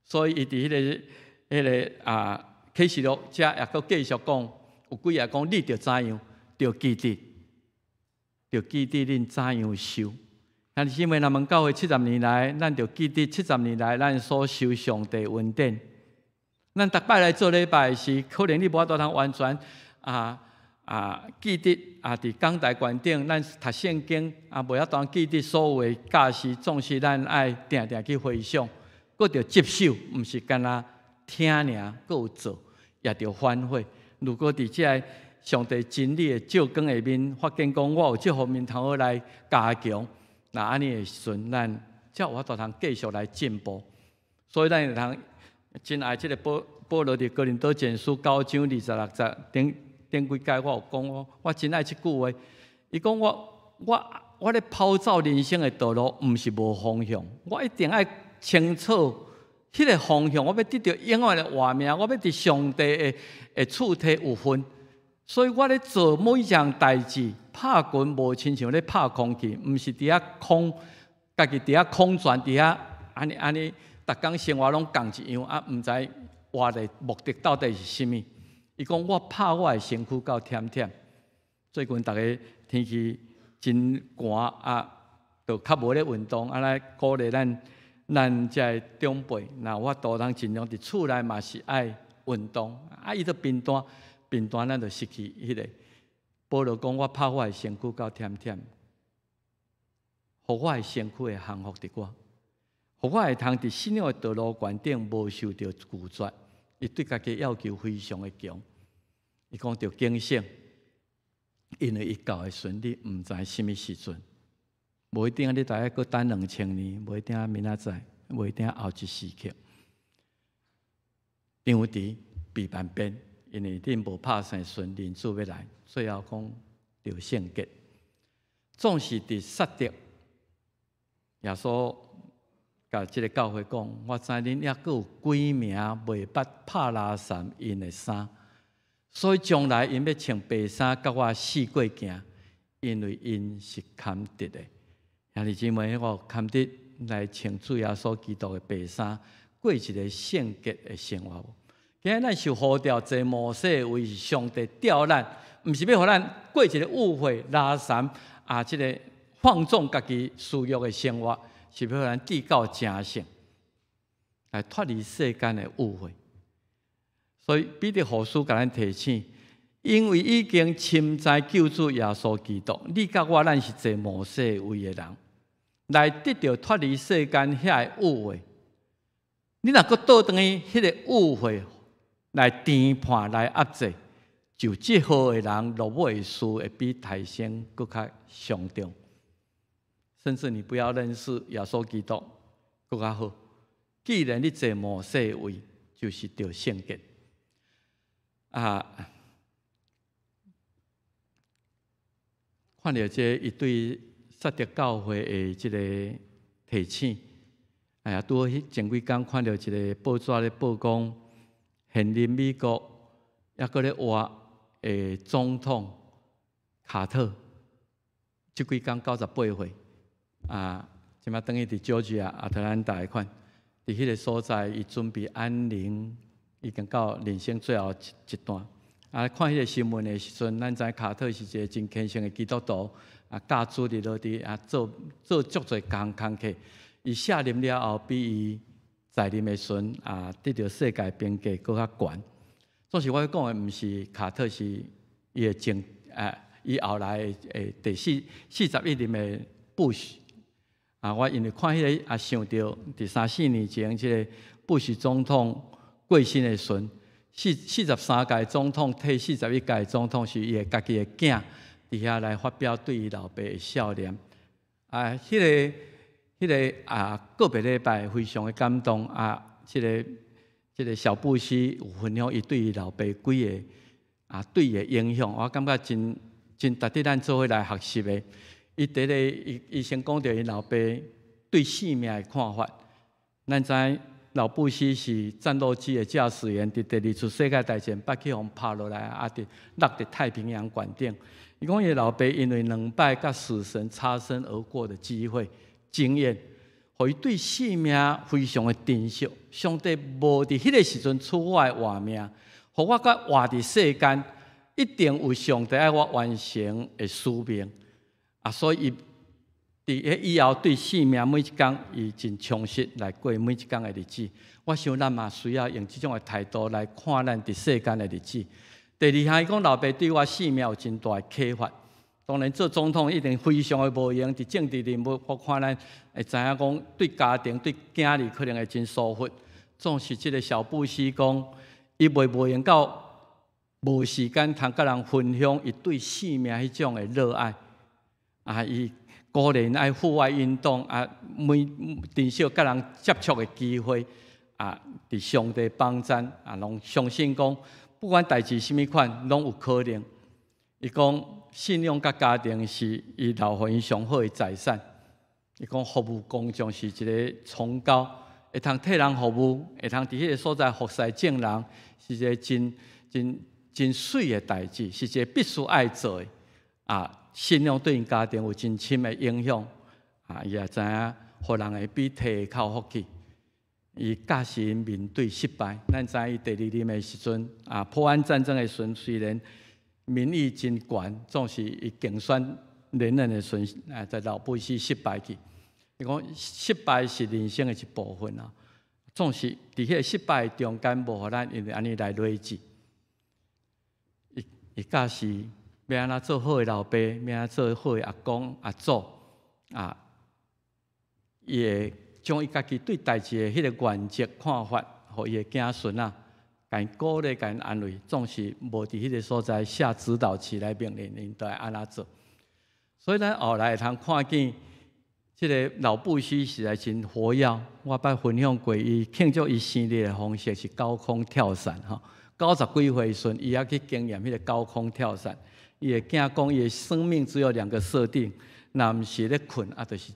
所以伊佇彼个彼个啊啟示錄遮抑閣繼續講，有幾个講你著怎樣，著記得，著記得恁怎樣受。兄弟姊妹，咱們教會七十年來，咱著記得七十年來咱所受上帝恩典。咱逐擺來做禮拜時，可能你無法度通完全啊啊，記得啊，佇講台懸頂，咱讀聖經啊，袂曉當記得所有的教示，總是咱愛定定去回想，閣著執守，毋是干焦聽爾，閣有做，也著反悔。如果佇這个上帝真理的照光下面，發現講我有這方面通好來加強，若按呢的時陣，咱才有法度通繼續來進步。所以咱會通真愛這个保羅佇哥林多前書9章26節頂頂幾擺我有講，我真愛這句話。伊講我咧跑走人生的道路，毋是無方向，我一定愛清楚彼个方向，我欲得著永遠的活命，我欲佇上帝的賜體有份。所以我咧做每一項代誌，拍拳無親像咧拍空氣，毋是佇遐空，家己佇遐空轉，佇遐按呢按呢，逐工生活攏仝一樣，啊，毋知活的目的到底是啥物。伊講我拍我的身軀到忝忝。最近逐家天氣真寒啊，就較無咧運動，啊來鼓勵咱遮的長輩，若有法度通盡量佇厝內嘛是愛運動。啊，伊都貧惰，貧惰咱就失去彼个。保羅講我拍我的身軀到忝忝，予我的身軀會降服佇我，予我會通佇信仰的道路懸頂無受著拒絕。伊對家己要求非常的強，伊講著警醒，因為伊到的時陣你毋知啥物時陣，無一定你大概閣等2000年，無一定明仔載，無一定後一時刻。張持避萬變，因為恁無拍算時陣，人子欲來，最後講著聖潔，總是佇撒得，耶穌共這个教會講，我知恁猶閣有幾名袂捌拍拉散𪜶的衫，所以將來𪜶欲穿白衫，佮我四界行，因為𪜶是堪得的。兄弟姊妹，我堪得來穿主耶穌基督的白衫，過一个聖潔的生活無？今日咱受呼召坐末世的位是上帝召咱，毋是欲予咱過一个污穢垃圾啊，這个放縱家己私欲的生活。是欲予咱得到成聖，來脫離世間的污穢。所以彼得後書共咱提醒，因為已經深知救主耶穌基督，你佮我咱是坐末世位的人，來得著脫離世間遐个污穢。你若閣倒轉去彼个污穢來顛判來壓制，就這號的人落尾的事會比刣生閣較傷重。甚至你不要認識耶穌基督，閣較好。既然你坐末世位，就是著聖潔。啊，看著這伊對撒得教會的這个提醒，哎呀，拄好彼前幾工看著一个報紙咧報講，現任美國猶閣咧活的總統卡特，這幾工98歲。啊，這擺轉去佇喬治亞亞特蘭大款，佇彼个所在，伊準備安寧，已經到人生最後一段。啊，看彼个新聞的時陣，咱知卡特是一个真虔誠的基督徒，啊，教主日落佇啊做做足濟工工課。伊卸任了後，比伊在任的時陣啊，得著世界評價閣較懸。總是我講的，毋是卡特，是伊的前啊，伊後來的第41任的布什。啊！我因為看彼个啊，想著佇三四年前，這个布什總統過身的時陣，43屆總統替41屆總統是伊的家己的囝，佇遐來發表對伊老爸的孝念。啊，彼个啊，個別禮拜非常的感動啊！這个小布希有分享伊對伊老爸幾个啊對伊的影響，我感覺真真值得咱做伙來學習的。伊第一个，伊先講著伊老爸對性命的看法。咱知老布希是戰鬥機的駕駛員，佇第二次世界大戰捌去予拍落來，啊，佇落佇太平洋懸頂。伊講伊老爸因為兩擺佮死神擦身而過的機會經驗，予伊對性命非常的珍惜。上帝無佇彼个時陣賜我的活命，予我閣活佇世間，一定有上帝愛我完成的使命。啊，所以伊佇彼以後對性命每一工，伊真充實來過每一工的日子。我想咱嘛需要用這種的態度來看咱佇世間的日子。第二項，伊講老爸對我性命有真大的啟發。當然做總統一定非常的無閒，佇政治人物，我看咱會知影講對家庭、對囝兒可能會真疏忽。總是這个小布希講，伊袂無閒到無時間通佮人分享伊對性命彼種的熱愛。啊，伊鼓勵𪜶愛戶外運動啊，每珍惜佮人接觸的機會啊，佇上帝幫贊啊，攏相信講，不管代誌啥物款，攏有可能。伊講信仰佮家庭是伊留予𪜶上好的財產。伊講服務工匠是一个崇高，會通替人服務，會通佇彼个所在服侍眾人，是一个真真真媠的代誌，是一个必須愛做的。啊，信仰對𪜶家庭有真深的影響。啊，伊也知影，予人會比提的較有福氣。伊教示𪜶面對失敗，咱知伊第二任的時陣，啊，波灣戰爭的時陣，雖然民意真懸，總是伊競選連任的時陣，啊，在老布希失敗去。伊講失敗是人生的一部分啊，總是佇彼个失敗中間，無予咱因為按呢來累積。伊伊教示欲按怎做好的老爸，欲按怎做好的阿公阿祖啊，伊會將伊家己對代誌的彼个原則看法，予伊的囝孫啊，共𪜶鼓勵、共𪜶安慰，總是無佇彼个所在下指導棋來命令𪜶，都愛按怎做。所以咱後來會通看見，這个老布希實在真活躍。我捌分享過，伊慶祝伊生日的方式是高空跳傘，吼，90幾歲時陣，伊猶去經驗彼个高空跳傘。伊的囝講，伊的生命只有兩個設定，若毋是咧睏，啊，就是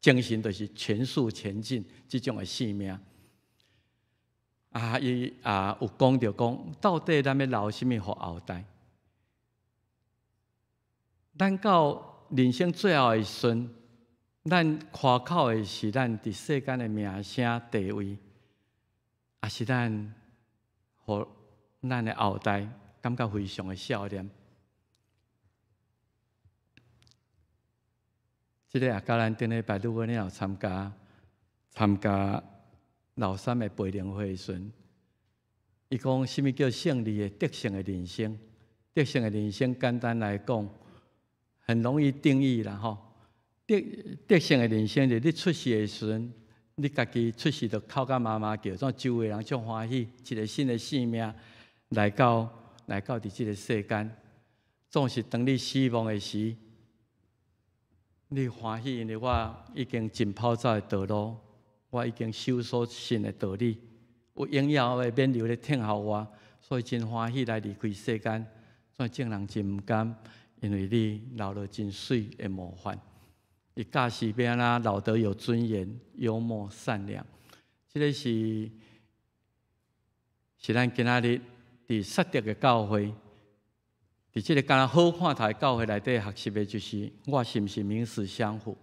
精神，就是全速前進這種的生命。啊，伊也有講著講，到底咱欲留啥物予後代？咱到人生最後的時陣，咱誇口的是咱佇世間的名聲地位，抑是咱予咱的後代感覺非常的少年？這个也佮咱頂禮拜如果你有參加參加老三的培靈會的時陣，伊講啥物叫勝利的得勝的人生？得勝的人生簡單來講，很容易定義啦吼。得得勝的人生就是你出世的時陣，你家己出世就哭甲媽媽叫，總周圍人足歡喜，一个新的生命來到來到佇這个世間。總是當你死亡的時，你歡喜，因為我已經盡跑走的道路，我已經守所信的道理，有榮耀的冕旒咧等候我，所以真歡喜來離開世間。所以眾人真毋甘，因為你留了真媠的模範。伊教示欲按怎老得有尊嚴、幽默、善良。這个是是咱今仔日佇撒得的教會，佇這个敢若好看頭的教會內底學習的，就是我是毋是名實相符？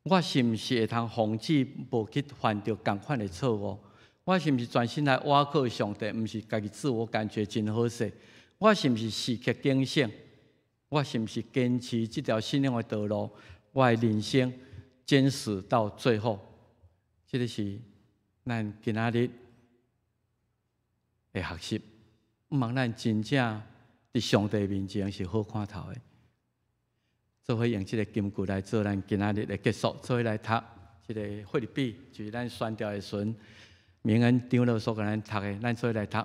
我是毋是會通防止無去犯著仝款的錯誤？我是毋是專心來倚靠上帝？毋是家己自我感覺真好勢？我是毋是時刻警醒？我是毋是堅持這條信仰的道路？我的人生堅持到最後，這个是咱今仔日的學習。毋茫咱真正佇上帝面前是好看頭的。做伙用這个金句來做咱今仔日的結束。做伙來讀這个腓立比，就是咱宣教的時陣，明恩長老所共咱讀的，咱做伙來讀。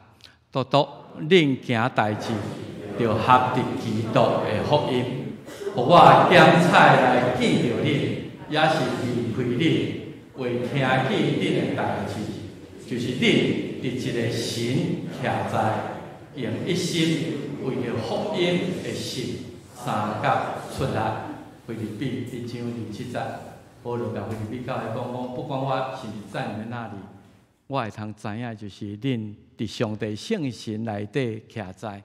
獨獨恁行代誌，著合佇基督的福音。予我減彩來見著恁，抑是離開恁，會聽見恁的代誌，就是恁佇一个神徛在，用一心為著福音的信相佮出力。腓立比一章二七節，保羅共腓立比教會講講，不管我是毋是在你們那裡，我會通知影，就是恁佇上帝聖神內底徛在，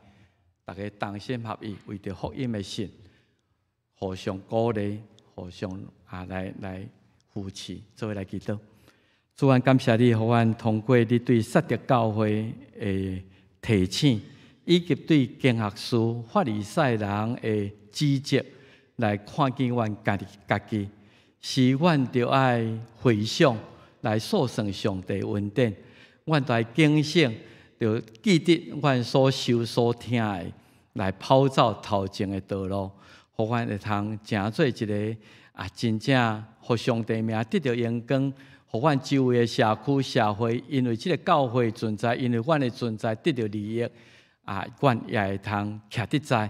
逐家同心合意，為著福音的信。互相鼓勵，互相啊來來扶持，做伙來祈禱。主啊，感謝你，予阮通過你對撒得教會的提醒，以及對經學士法利賽人的指責，來看見阮家己家己，使阮著愛回想來數算上帝恩典，阮著愛警醒，就記得阮所受所聽的，來跑走頭前的道路，予阮會通成做一个啊，真正予上帝名得著榮光，予阮周圍的社區社會，因為這个教會存在，因為阮的存在得著利益，啊，阮也會通徛佇在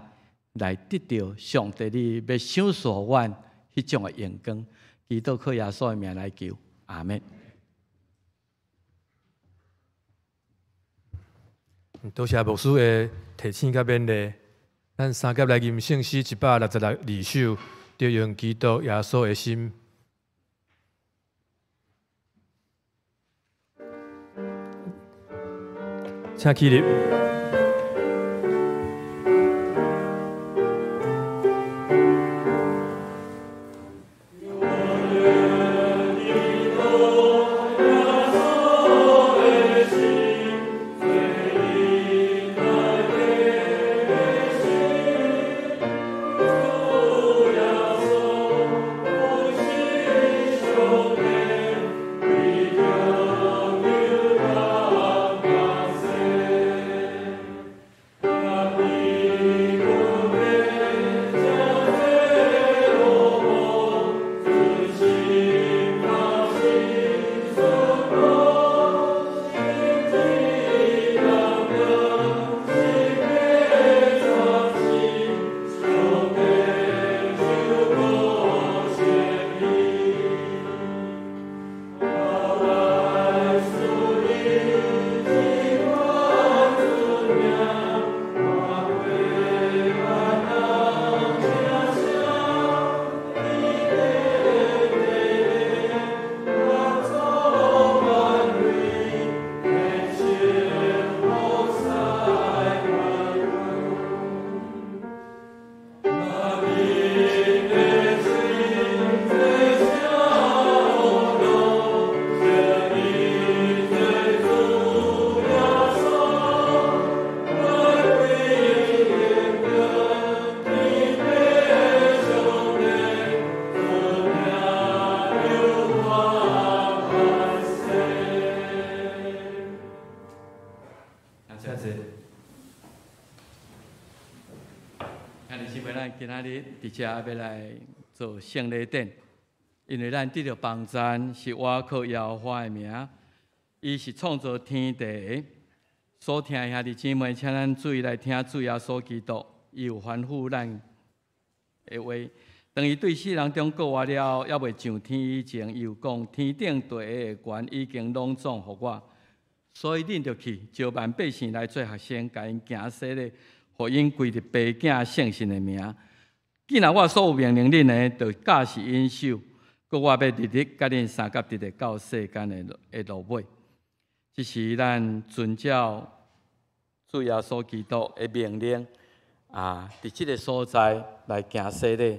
來得著上帝你欲賞賜阮彼種的榮光。祈禱靠耶穌的名來求，阿們。多謝牧師的提醒佮勉勵，咱三佮來吟聖詩162首，著用基督耶穌的心。請起立。今仔日佇遮欲來做聖禮典，因為咱得著幫贊是倚靠耶和華的名，伊是創造天地的。所聽的兄弟姊妹，請咱注意來聽主耶穌基督，伊有吩咐咱的話。當伊對世人中告活了後，猶未上天以前，伊有講：天頂地下的權已經攏總予我，所以恁著去招萬百姓來做學生，共𪜶行洗禮，予𪜶歸入父子聖神的名。既然我所有命令恁的，就教示𪜶守。閣我欲日日佮恁相佮，直直到世間的落尾。這是咱遵照主耶穌基督的命令啊，佇這个所在來行洗禮。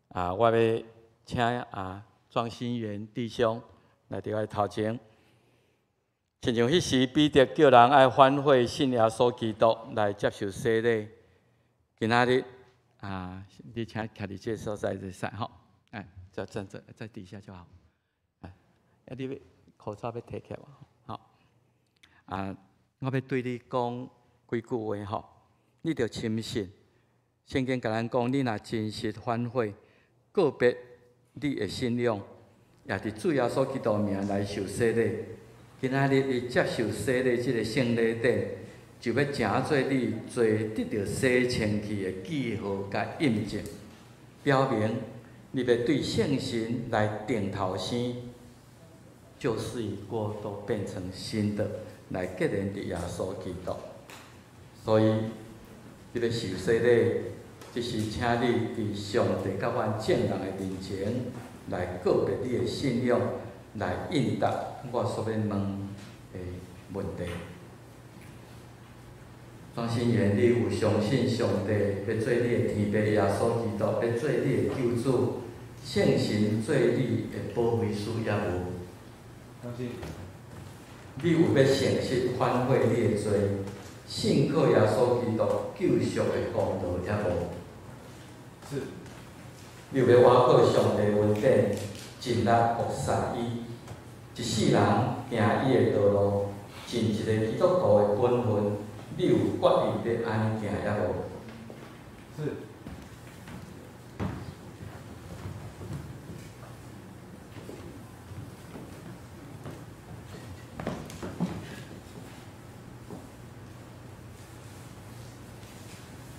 啊，我欲請啊莊心源弟兄來佇我頭前。親像彼時彼得叫人愛反悔信耶穌基督來接受洗禮。今仔日啊，你請徛佇這个所在就會使吼，哎，就站在在底下就好。哎，啊，你欲口罩欲提起來無？好。啊，我欲對你講幾句話吼，你著深信，聖經共咱講，你若真實反悔，告別你的信仰，也佇主耶穌基督名來受洗禮。今仔日你接受洗禮這个聖禮典，就欲成做你罪得著洗清氣的記號佮印證，表明你欲對聖神來定頭生，舊事已過，都變成新的，來結連佇耶穌基督。所以，你欲受洗禮，這是請你佇上帝佮阮眾人的面前來告別你的信仰，來應答我所欲問的問題。莊心源，你有相信上帝欲做你的天父耶穌基督，欲做你的救主，聖神做你的保惠師，抑無？相信。你有欲誠實反悔你的罪，信靠耶穌基督救贖的功勞，抑無？是。你有欲倚靠上帝恩典，盡力服侍伊，一世人行伊的道路，盡一个基督徒的本分，你有決意欲按呢行抑無？是。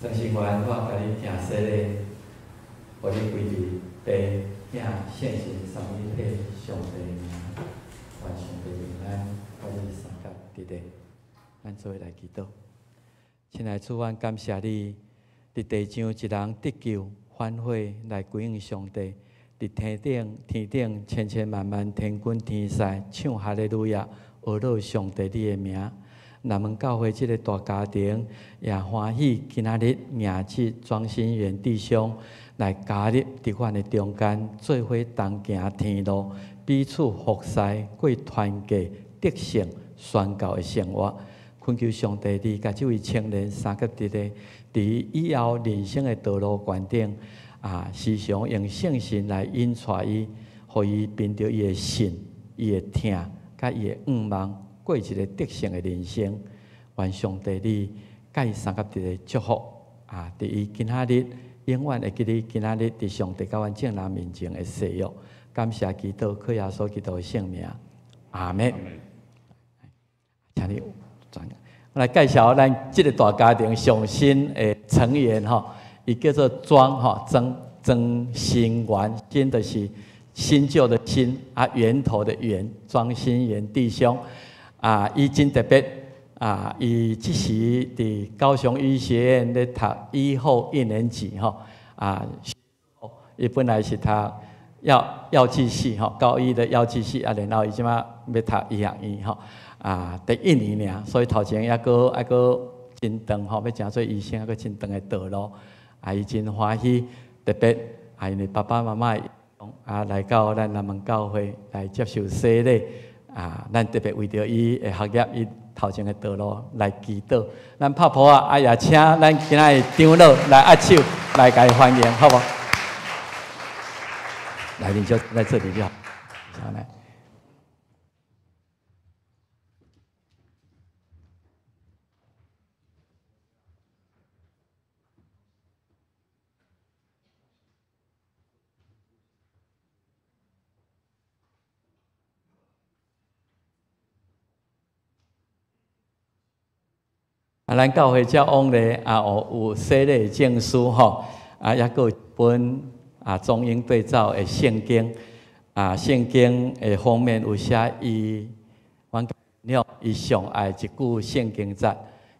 庄心源，我共你行洗禮，予你歸入父、囝、聖神三位一體上帝的名，願上帝平安，佮你相佮佇咧。咱做伙來祈禱。親愛主，阮感謝你，佇地上一人得救，反悔來歸向上帝，佇天頂，天頂千千萬萬天軍天使唱哈利路亞，呵咾上帝你的名。南門教會這个大家庭也歡喜，今仔日迎接莊心源弟兄來加入佇阮的中間，做伙同行天路，彼此服侍，過團結得勝宣教的生活。懇求上帝，你共這位青年相佮佇咧，佇以後人生的道路懸頂啊，時常用聖神來引帶伊，予伊憑著伊的信、伊的疼、佮伊的向望，過一个得勝的人生。願上帝你佮伊相佮佇咧祝福啊！佇伊今仔日永遠會記得今仔日佇上帝佮阮眾人面前的誓約。感謝基督，靠耶穌基督的聖名，阿們。請你轉。我來介紹咱這个大家庭上新的成員吼，伊叫做莊吼，莊莊心源，新就是新舊的新啊，源頭的源，莊心源弟兄。啊，伊真特別啊！伊這時佇高雄醫學院咧讀醫後一年級吼啊，伊本來是讀藥劑系吼，高一的藥劑系啊，然後伊這馬欲讀醫學院吼啊，第一年爾，所以頭前抑閣猶閣真長吼，欲成做醫生，猶閣真長的道路啊，伊真歡喜，特別啊，因為爸爸媽媽啊來到咱南門教會來接受洗禮。啊，咱特別為著伊的學業，伊頭前的道路來祈禱。咱拍噗仔啊，也請咱今仔的長老來握手，來共伊歡迎，好無？來，你就在這裡就好。來。啊，咱教會遮往例也有洗禮證書吼，啊，抑閣有一本啊中英對照的聖經，啊，聖經的封面有寫伊，阮伊上愛一句聖經節，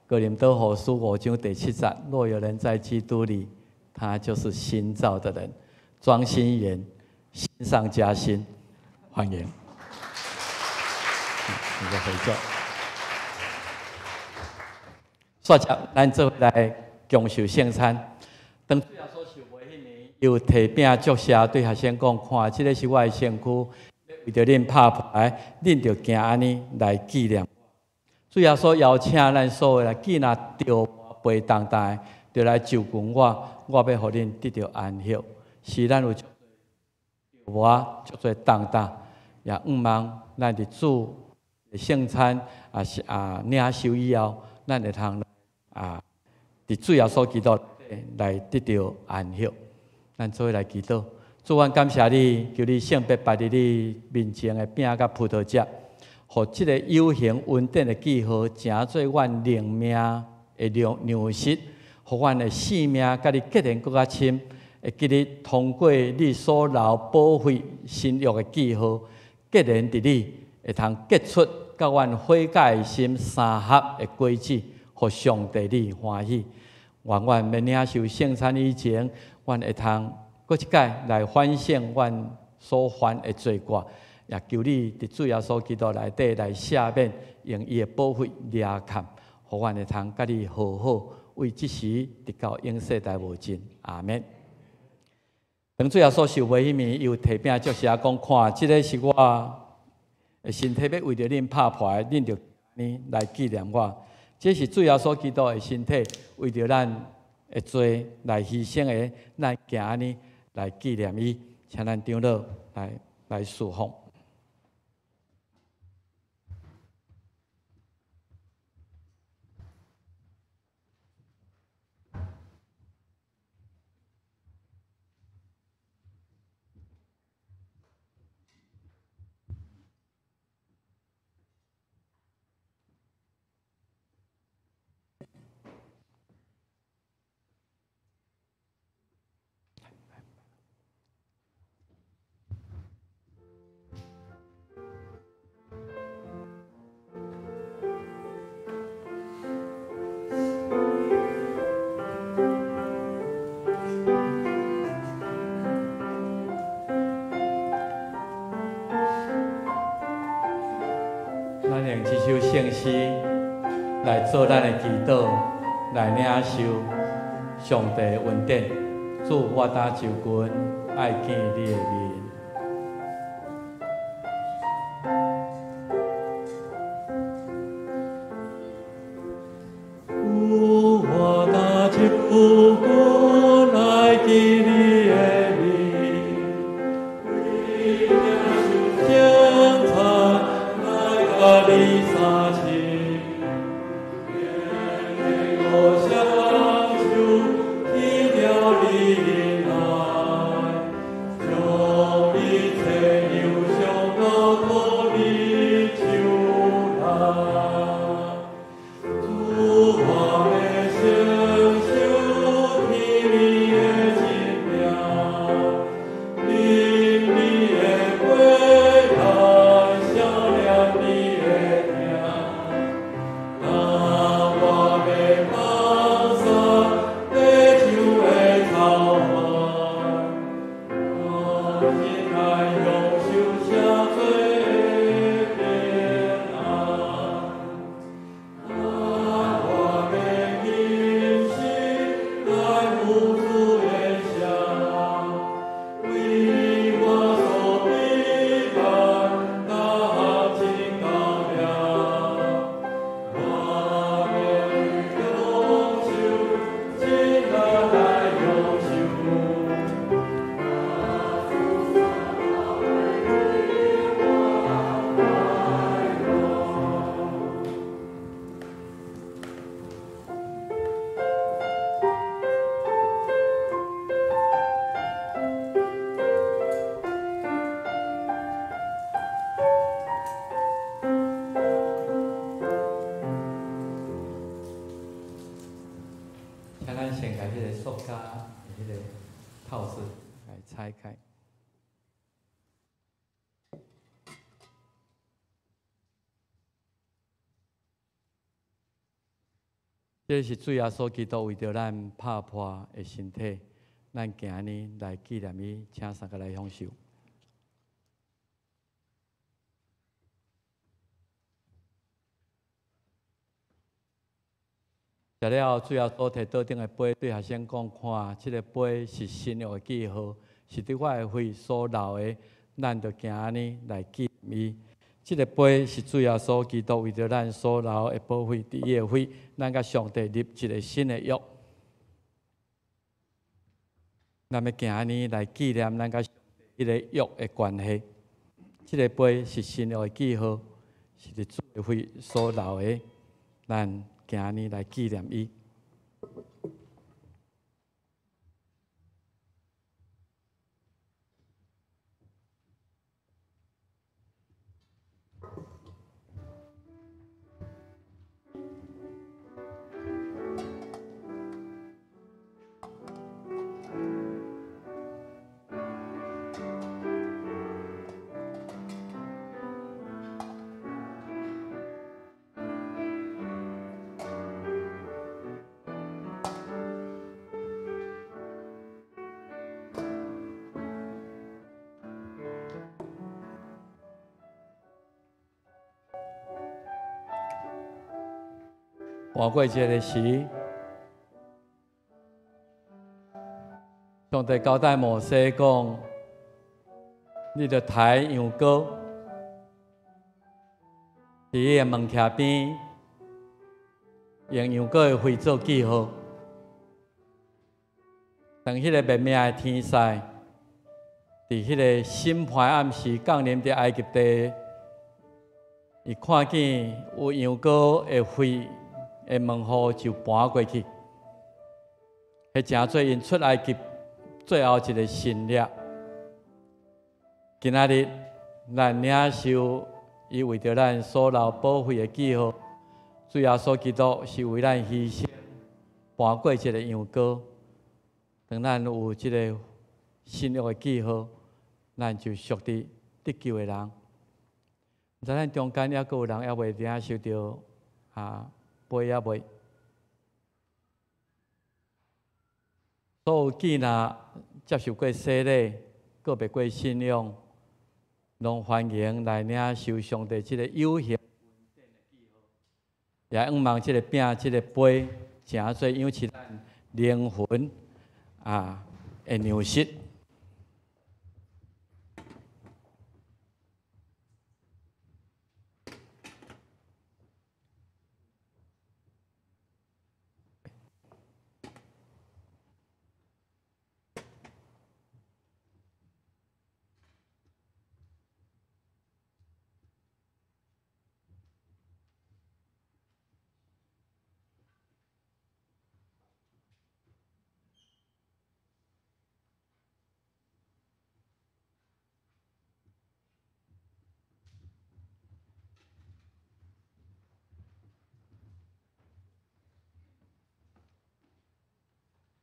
哥林多後書五章第七節，若有人在基督裡，他就是新造的人，莊心源，新上加新，歡迎。你再回座。煞接，咱做伙來共受聖餐。當主耶穌受洗彼暝，伊有提餅祝謝，對學生講：看，這个是我的身軀，為著恁拍破的，恁著行按呢來紀念。主耶穌邀請咱所有人，既若著背重擔的，就來就近我，我欲予恁得著安息。是咱有我足濟重擔，也向望咱佇主的聖餐啊是啊領受以後，咱會通啊佇主耶穌基督來得著安息。咱做伙來祈禱，主，阮感謝你，求你聖別擺佇你面前的餅佮葡萄汁，予這个有形恩典的記號，成做阮靈命的糧食，予阮的性命佮你結連閣較深。會記得通過你所留寶血新約的記號，結連佇你，會通結出佮阮悔改的心相合的果子，予上帝你歡喜。願阮欲領受聖餐以前，阮會通閣一擺來反省阮所犯的罪過，也求你佇主耶穌基督內底來赦免，用伊的寶血掠崁，予阮會通佮你和好，為這時直到永世代無盡。阿們。當主耶穌受洗彼暝，伊有提餅祝謝講：看，這个是我的身體，欲為著恁拍破的，恁著按呢來紀念我。這是主耶穌基督的身體，為著咱的罪來犧牲的，咱行按呢來紀念伊。請咱長老來侍奉。首聖詩來做咱的祈禱，來領受上帝的恩典。主，我擔就近，愛見你的面。主，我擔就近，愛見你的面。為領受聖餐，來佮你相親。我雙手提著你的愛，將一切憂傷都託你手內。主，我欲承受天你的真命，啉你的杯來想念你的疼。那我欲放捒白晝的草原，我心來享受赦罪的平安。那我欲傾心來赴主的城，為我所備辦大項真高亮。我欲享受，真來來享受。請咱先共彼个塑膠的彼个套子來拆開。這是主耶穌基督為著咱拍破的身體，咱今日來紀念伊，請三個來享受。食了後，主耶穌提桌頂的杯，對學生講：看，這个杯是新約的記號，是佇我的血所流的，咱著今日來紀念伊。這个杯是主耶穌基督為著咱所流的寶血，佇伊的血，咱佮上帝立一个新的約。咱欲今日來紀念咱佮上帝彼个約的關係。這个杯是新約的記號，是佇主的血所流的，咱今日來紀念伊。換過節的時，上帝交代摩西講：你著抬羊羔，佇伊的門徛邊，用羊羔的血做記號。當彼个滅命的天使，佇彼个審判暗時降臨佇埃及地，伊看見有羊羔的血的門戶就搬過去，彼成做𪜶出埃及最後一个神蹟。今仔日咱領受伊為著咱所流寶血的記號，主耶穌基督是為咱犧牲，搬過這个羊羔。當咱有這个新約的記號，咱就屬佇得救的人。毋知咱中間猶閣有人猶未領受著杯猶未？所有見若接受過洗禮，閣袂過信仰，攏歡迎來領受上帝這个有形恩典的記號。也向望這个饼、這个杯，成做養飼咱靈魂啊的糧食。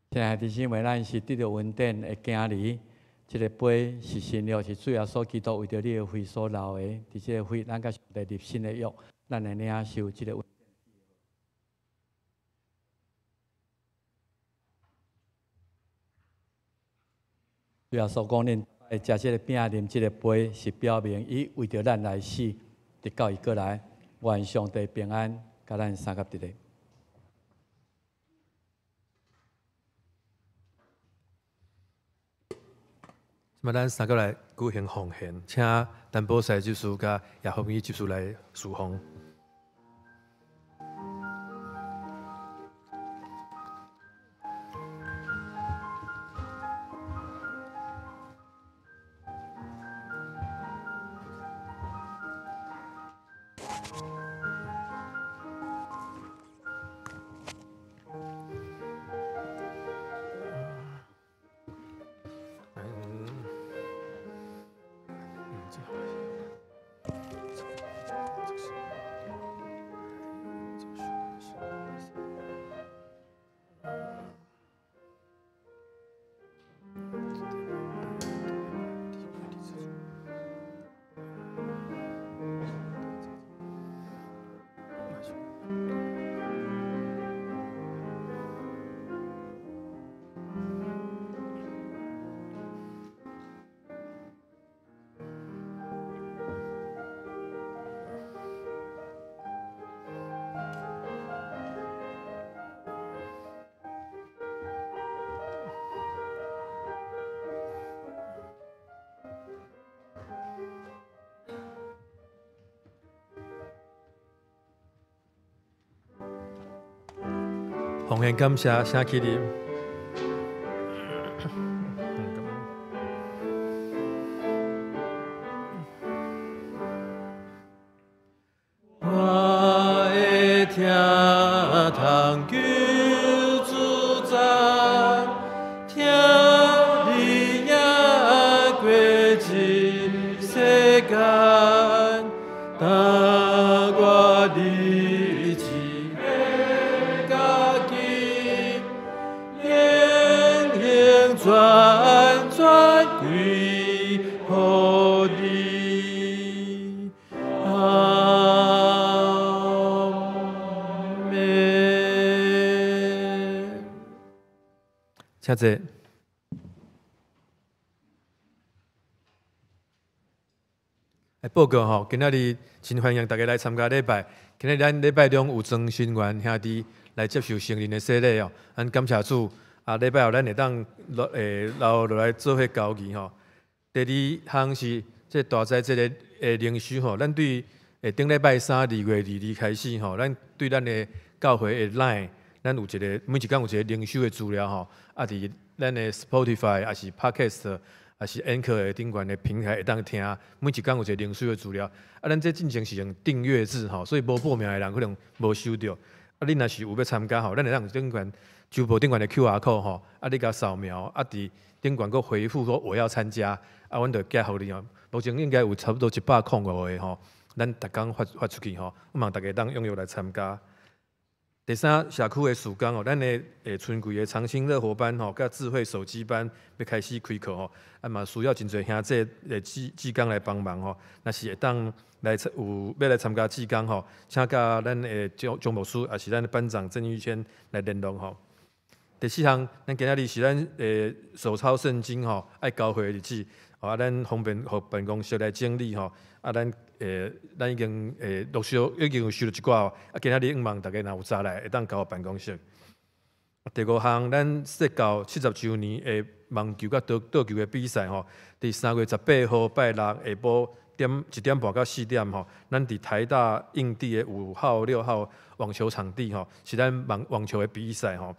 親愛的弟兄姊妹，咱是得著恩典的囝兒，這个杯是新約，是主耶穌基督為著你的血所流的。佇這个血，咱佮上帝立新的約，咱來領受這个恩典。主耶穌講，恁愛食這个餅，啉這个杯，是表明伊為著咱來死，直到伊閣來，願上帝平安，佮咱相佮佇咧。這擺咱三個來舉行奉獻，請陳寶賽執事佮葉福義執事來侍奉。奉獻感謝，請起立。我的天堂救主赞，听你赢过这世间，当我离这家己，永永转转归予你。阿们。请坐。来报告吼，今仔日真歡迎大家來參加禮拜。今仔日咱禮拜中有莊新元兄弟來接受聖靈的洗禮哦。咱感謝主，啊，禮拜後咱會當落留落來做伙交誼吼。第二項是這大齋節的靈修吼，咱對頂禮拜三2月22開始吼，咱對咱的教會的 LINE，咱有一個每一工有一個靈修的資料吼，啊，佇咱的 Spotify 抑是 Podcast，抑是 Anchor 的頂懸的平台會當聽，每一工有一個靈修的資料。啊，咱這進前是用訂閱制吼，所以無報名的人可能無收著。啊，你若是有欲參加吼，咱會當頂懸周報頂懸的 QR code 吼，啊，你共掃描，啊，佇頂懸閣回覆說我要參加，啊，阮就寄予你哦。目前應該有差不多105個吼，咱逐工發發出去吼，望大家當踴躍來參加。第三，社區的事工哦，咱的春季的長青樂活班吼，佮智慧手機班欲開始開課吼，啊嘛需要真濟兄弟的志工來幫忙吼，若是會當來有欲來參加志工吼，請佮咱的張張牧師，抑是咱的班長鄭玉謙來聯絡吼。第四項，咱今仔日是咱手抄聖經吼，愛交會的日子，啊，咱方便予辦公室來整理吼。啊，咱已經陸續已經有收著一寡，啊，今仔日向望大家若有早來，會當交予辦公室。第五項，咱釋教70週年的網球佮桌球的比賽吼，佇3月18號拜六下晡1點半到4點吼，咱佇台大硬地的5號、6號網球場地吼，是咱網球的比賽吼。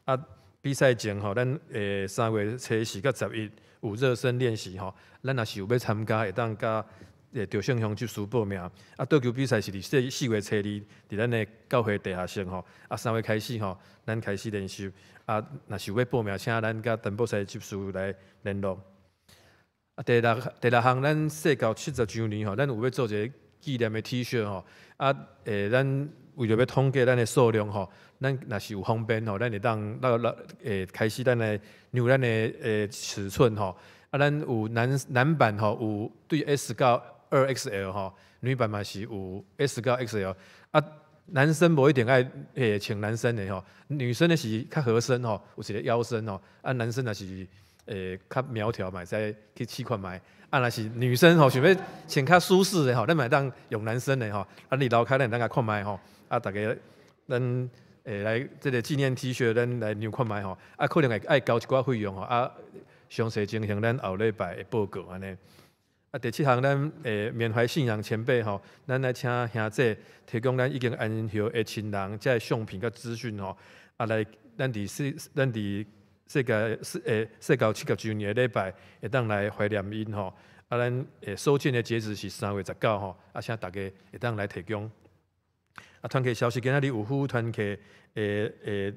啊，比賽前吼，咱3月初四佮11有熱身練習吼，咱若是有欲參加，會當佮趙勝雄執事報名。啊，桌球比賽是佇4月初二，佇咱的教會地下室吼。啊，3月開始吼，咱開始練習。啊，若是有欲報名，請咱佮陳博士執事來聯絡。啊，第六項，咱釋教70週年吼，咱有欲做一个紀念的 T-shirt 吼。啊，咱為著欲統計咱的數量吼，咱若是有方便吼，咱會當來開始咱來量咱的尺寸吼。啊，咱有男版吼，有對 S 到2XL 吼，女版嘛是有 S 到 XL。啊，男生無一定愛穿男生的吼，女生的是較合身吼，有一个腰身吼。啊，男生若是較苗條嘛，會使去試看覓。啊，若是女生吼，想欲穿較舒適的吼，咱嘛會當用男生的吼。啊，你樓跤咱會當共看覓吼。啊，大家咱來這个紀念 T-shirt，咱來量看覓吼。啊，可能會愛交一寡費用吼。啊，詳細情形咱後禮拜會報告按呢。啊，第七項，咱緬懷信仰前輩吼，咱來請兄姐提供咱已經安息的親人這个相片佮資訊吼。啊，來咱佇世界70週年的禮拜，會當來懷念𪜶吼。啊，咱收件的截止是3月19吼。啊，請大家會當來提供。啊，團契消息，今仔日有夫婦團契的2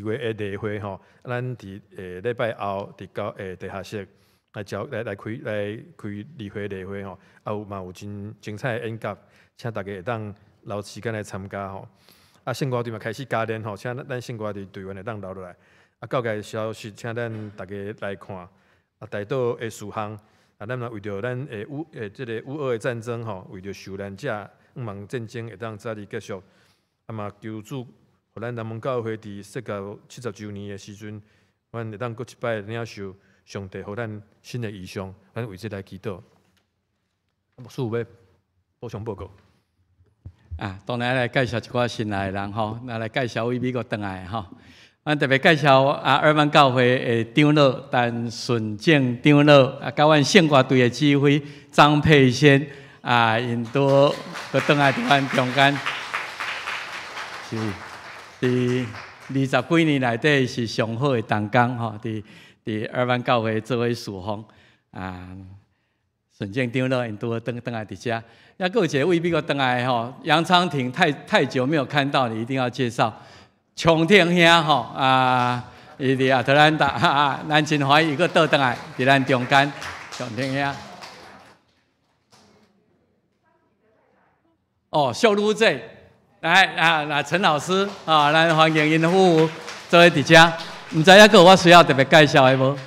月的例會吼，咱佇禮拜後佇教地下室來召來來開來開二會例會吼，啊有嘛有真精彩的演講，請大家會當留時間來參加吼。啊，聖歌隊嘛開始加練吼，請咱聖歌隊隊員會當留落來。啊，教界消息，請咱大家來看。啊，代禱的事項，啊，咱嘛為著咱的烏這个烏俄的戰爭吼，為著受難者，向望戰爭會當早日結束。啊嘛，求主，予咱南門教會佇釋教70週年的時陣，阮會當閣一擺領受上帝予咱新的異象，咱為這來祈禱。牧師有欲補充報告。啊，當然來介紹一寡新來的人吼，那來介紹位美國轉來的吼。咱特別介紹啊，二萬教會的長老陳順正長老，啊，佮阮聖歌隊的指揮張佩仙啊，𪜶都閣轉來佇阮中間。是，佇20幾年內底是上好的同工吼，佇二萬教會做伙侍奉啊。順正長老𪜶拄好轉來佇遮，抑閣有一个位美國轉來的吼，楊昌廷太久沒有看到你，一定要介紹。長廷兄吼啊，伊佇亞特蘭大，啊，咱真歡喜伊閣倒轉來佇咱中間，長廷兄。哦，秀女姐，來啊，那陳老師啊，咱歡迎𪜶夫婦做伙佇遮。毋知抑閣有我需要特別介紹的無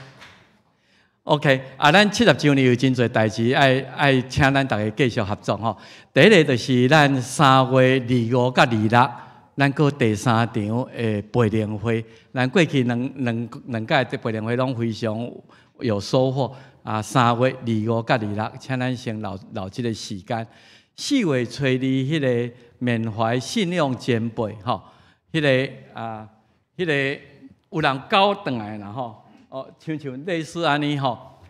？OK，啊，咱70週年有真濟代誌愛請咱逐家繼續合作吼。第一个就是咱3月25佮26，咱閣第三場的培靈會。咱過去兩屆的培靈會攏非常有收穫。啊，3月25佮26，請咱先留這个時間。4月初二，彼个緬懷信仰前輩吼，彼个啊，彼个有人交轉來啦吼。哦，親像類似按呢吼，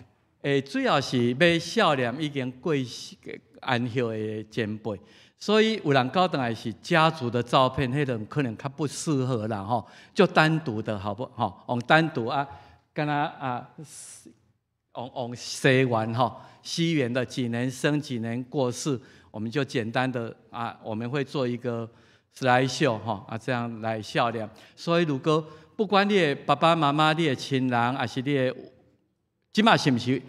主要是欲孝念已經過世安息的前輩，所以有人交轉來是家族的照片，彼種可能較不適合啦吼，就單獨的好不吼？用單獨啊，敢若啊，用西元吼，西元的幾年生幾年過世，我們就簡單的啊，我們會做一個 slide show 吼啊，這樣來孝念。所以如果不管你的爸爸媽媽、你的親人，抑是你的，這馬是毋是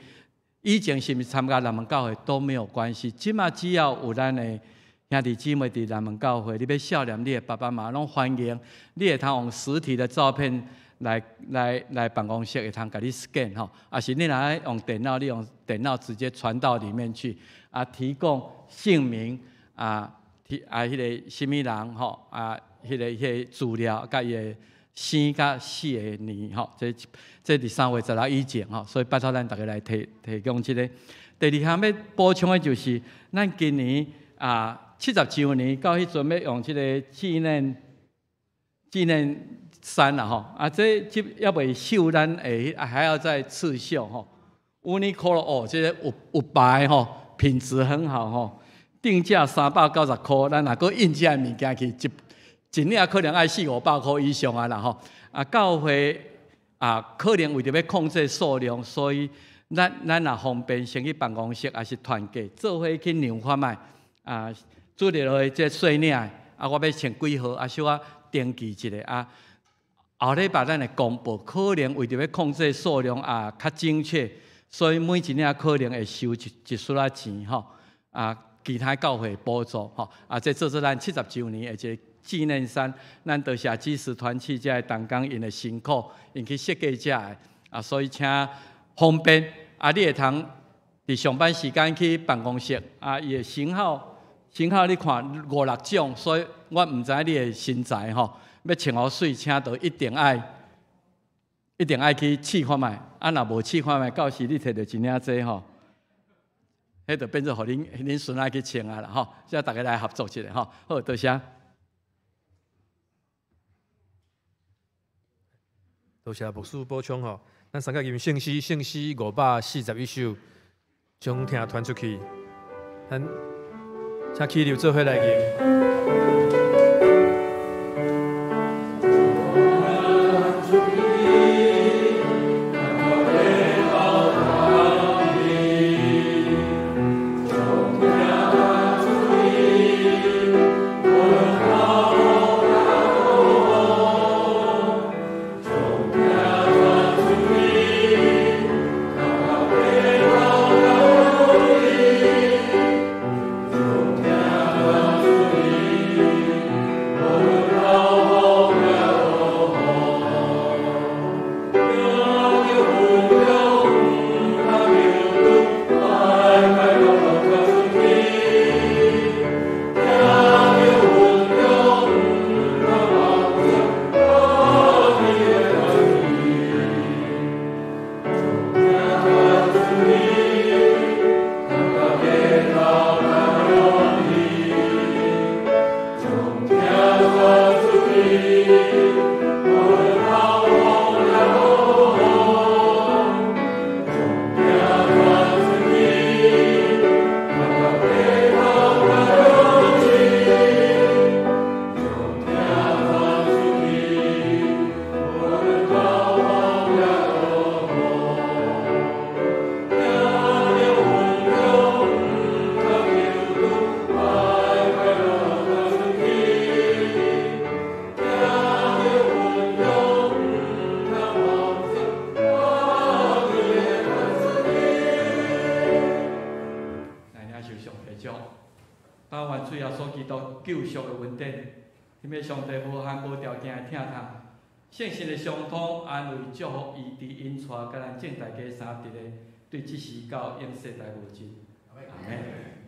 以前是毋是參加南門教會都沒有關係。這馬只要有咱的兄弟姊妹佇南門教會，你欲孝念你的爸爸媽媽，攏歡迎。你會通用實體的照片來辦公室，會通共你 scan 吼，抑是你若愛用電腦，你用電腦直接傳到裡面去。啊，提供姓名啊，提啊，彼个啥物人吼，啊，彼个資料佮伊的。生佮死的年吼，這佇3月16以前吼，所以拜託咱逐家來提供這个。第二項欲補充的就是，咱今年啊70週年到彼陣欲用這个紀念衫啦吼，啊這猶未繡，咱會還要再刺繡吼。Uniqlo 哦，這个有牌吼，品質很好吼，定價390塊，咱若閣印這个物件去，一領可能愛四五百箍以上啊啦吼。啊，教會啊，可能為著欲控制數量，所以咱若方便，先去辦公室，抑是團購，做伙去量看覓啊，主日的這細領的，啊，我欲穿幾號，啊，小可登記一下啊。後禮拜咱會公布，可能為著欲控制數量啊，較精確，所以每一領可能會收一絲仔錢吼。啊，其他教會補助吼，啊，這做做咱70週年的一个紀念衫，咱多謝基石團契這个同工𪜶的辛苦，𪜶去設計這个，啊，所以請方便，啊，你會通佇上班時間去辦公室，啊，伊的型號你看五六種，所以我毋知你的身材吼，欲穿予媠，請著一定愛去試看覓，啊，若無試看覓，到時你提著一領這吼，彼就變做予恁孫仔去穿啊啦吼，請逐家來合作一下吼，好，多謝。多謝牧師補充吼，咱三個吟聖詩，聖詩541首，將疼傳出去，咱請起立做伙來吟。救贖的恩典，彼个上帝無限無條件的疼痛，聖神的相通、安慰、祝福、醫治、引帶，佮咱眾大家三佇咧，對這時到永世代無盡。阿們。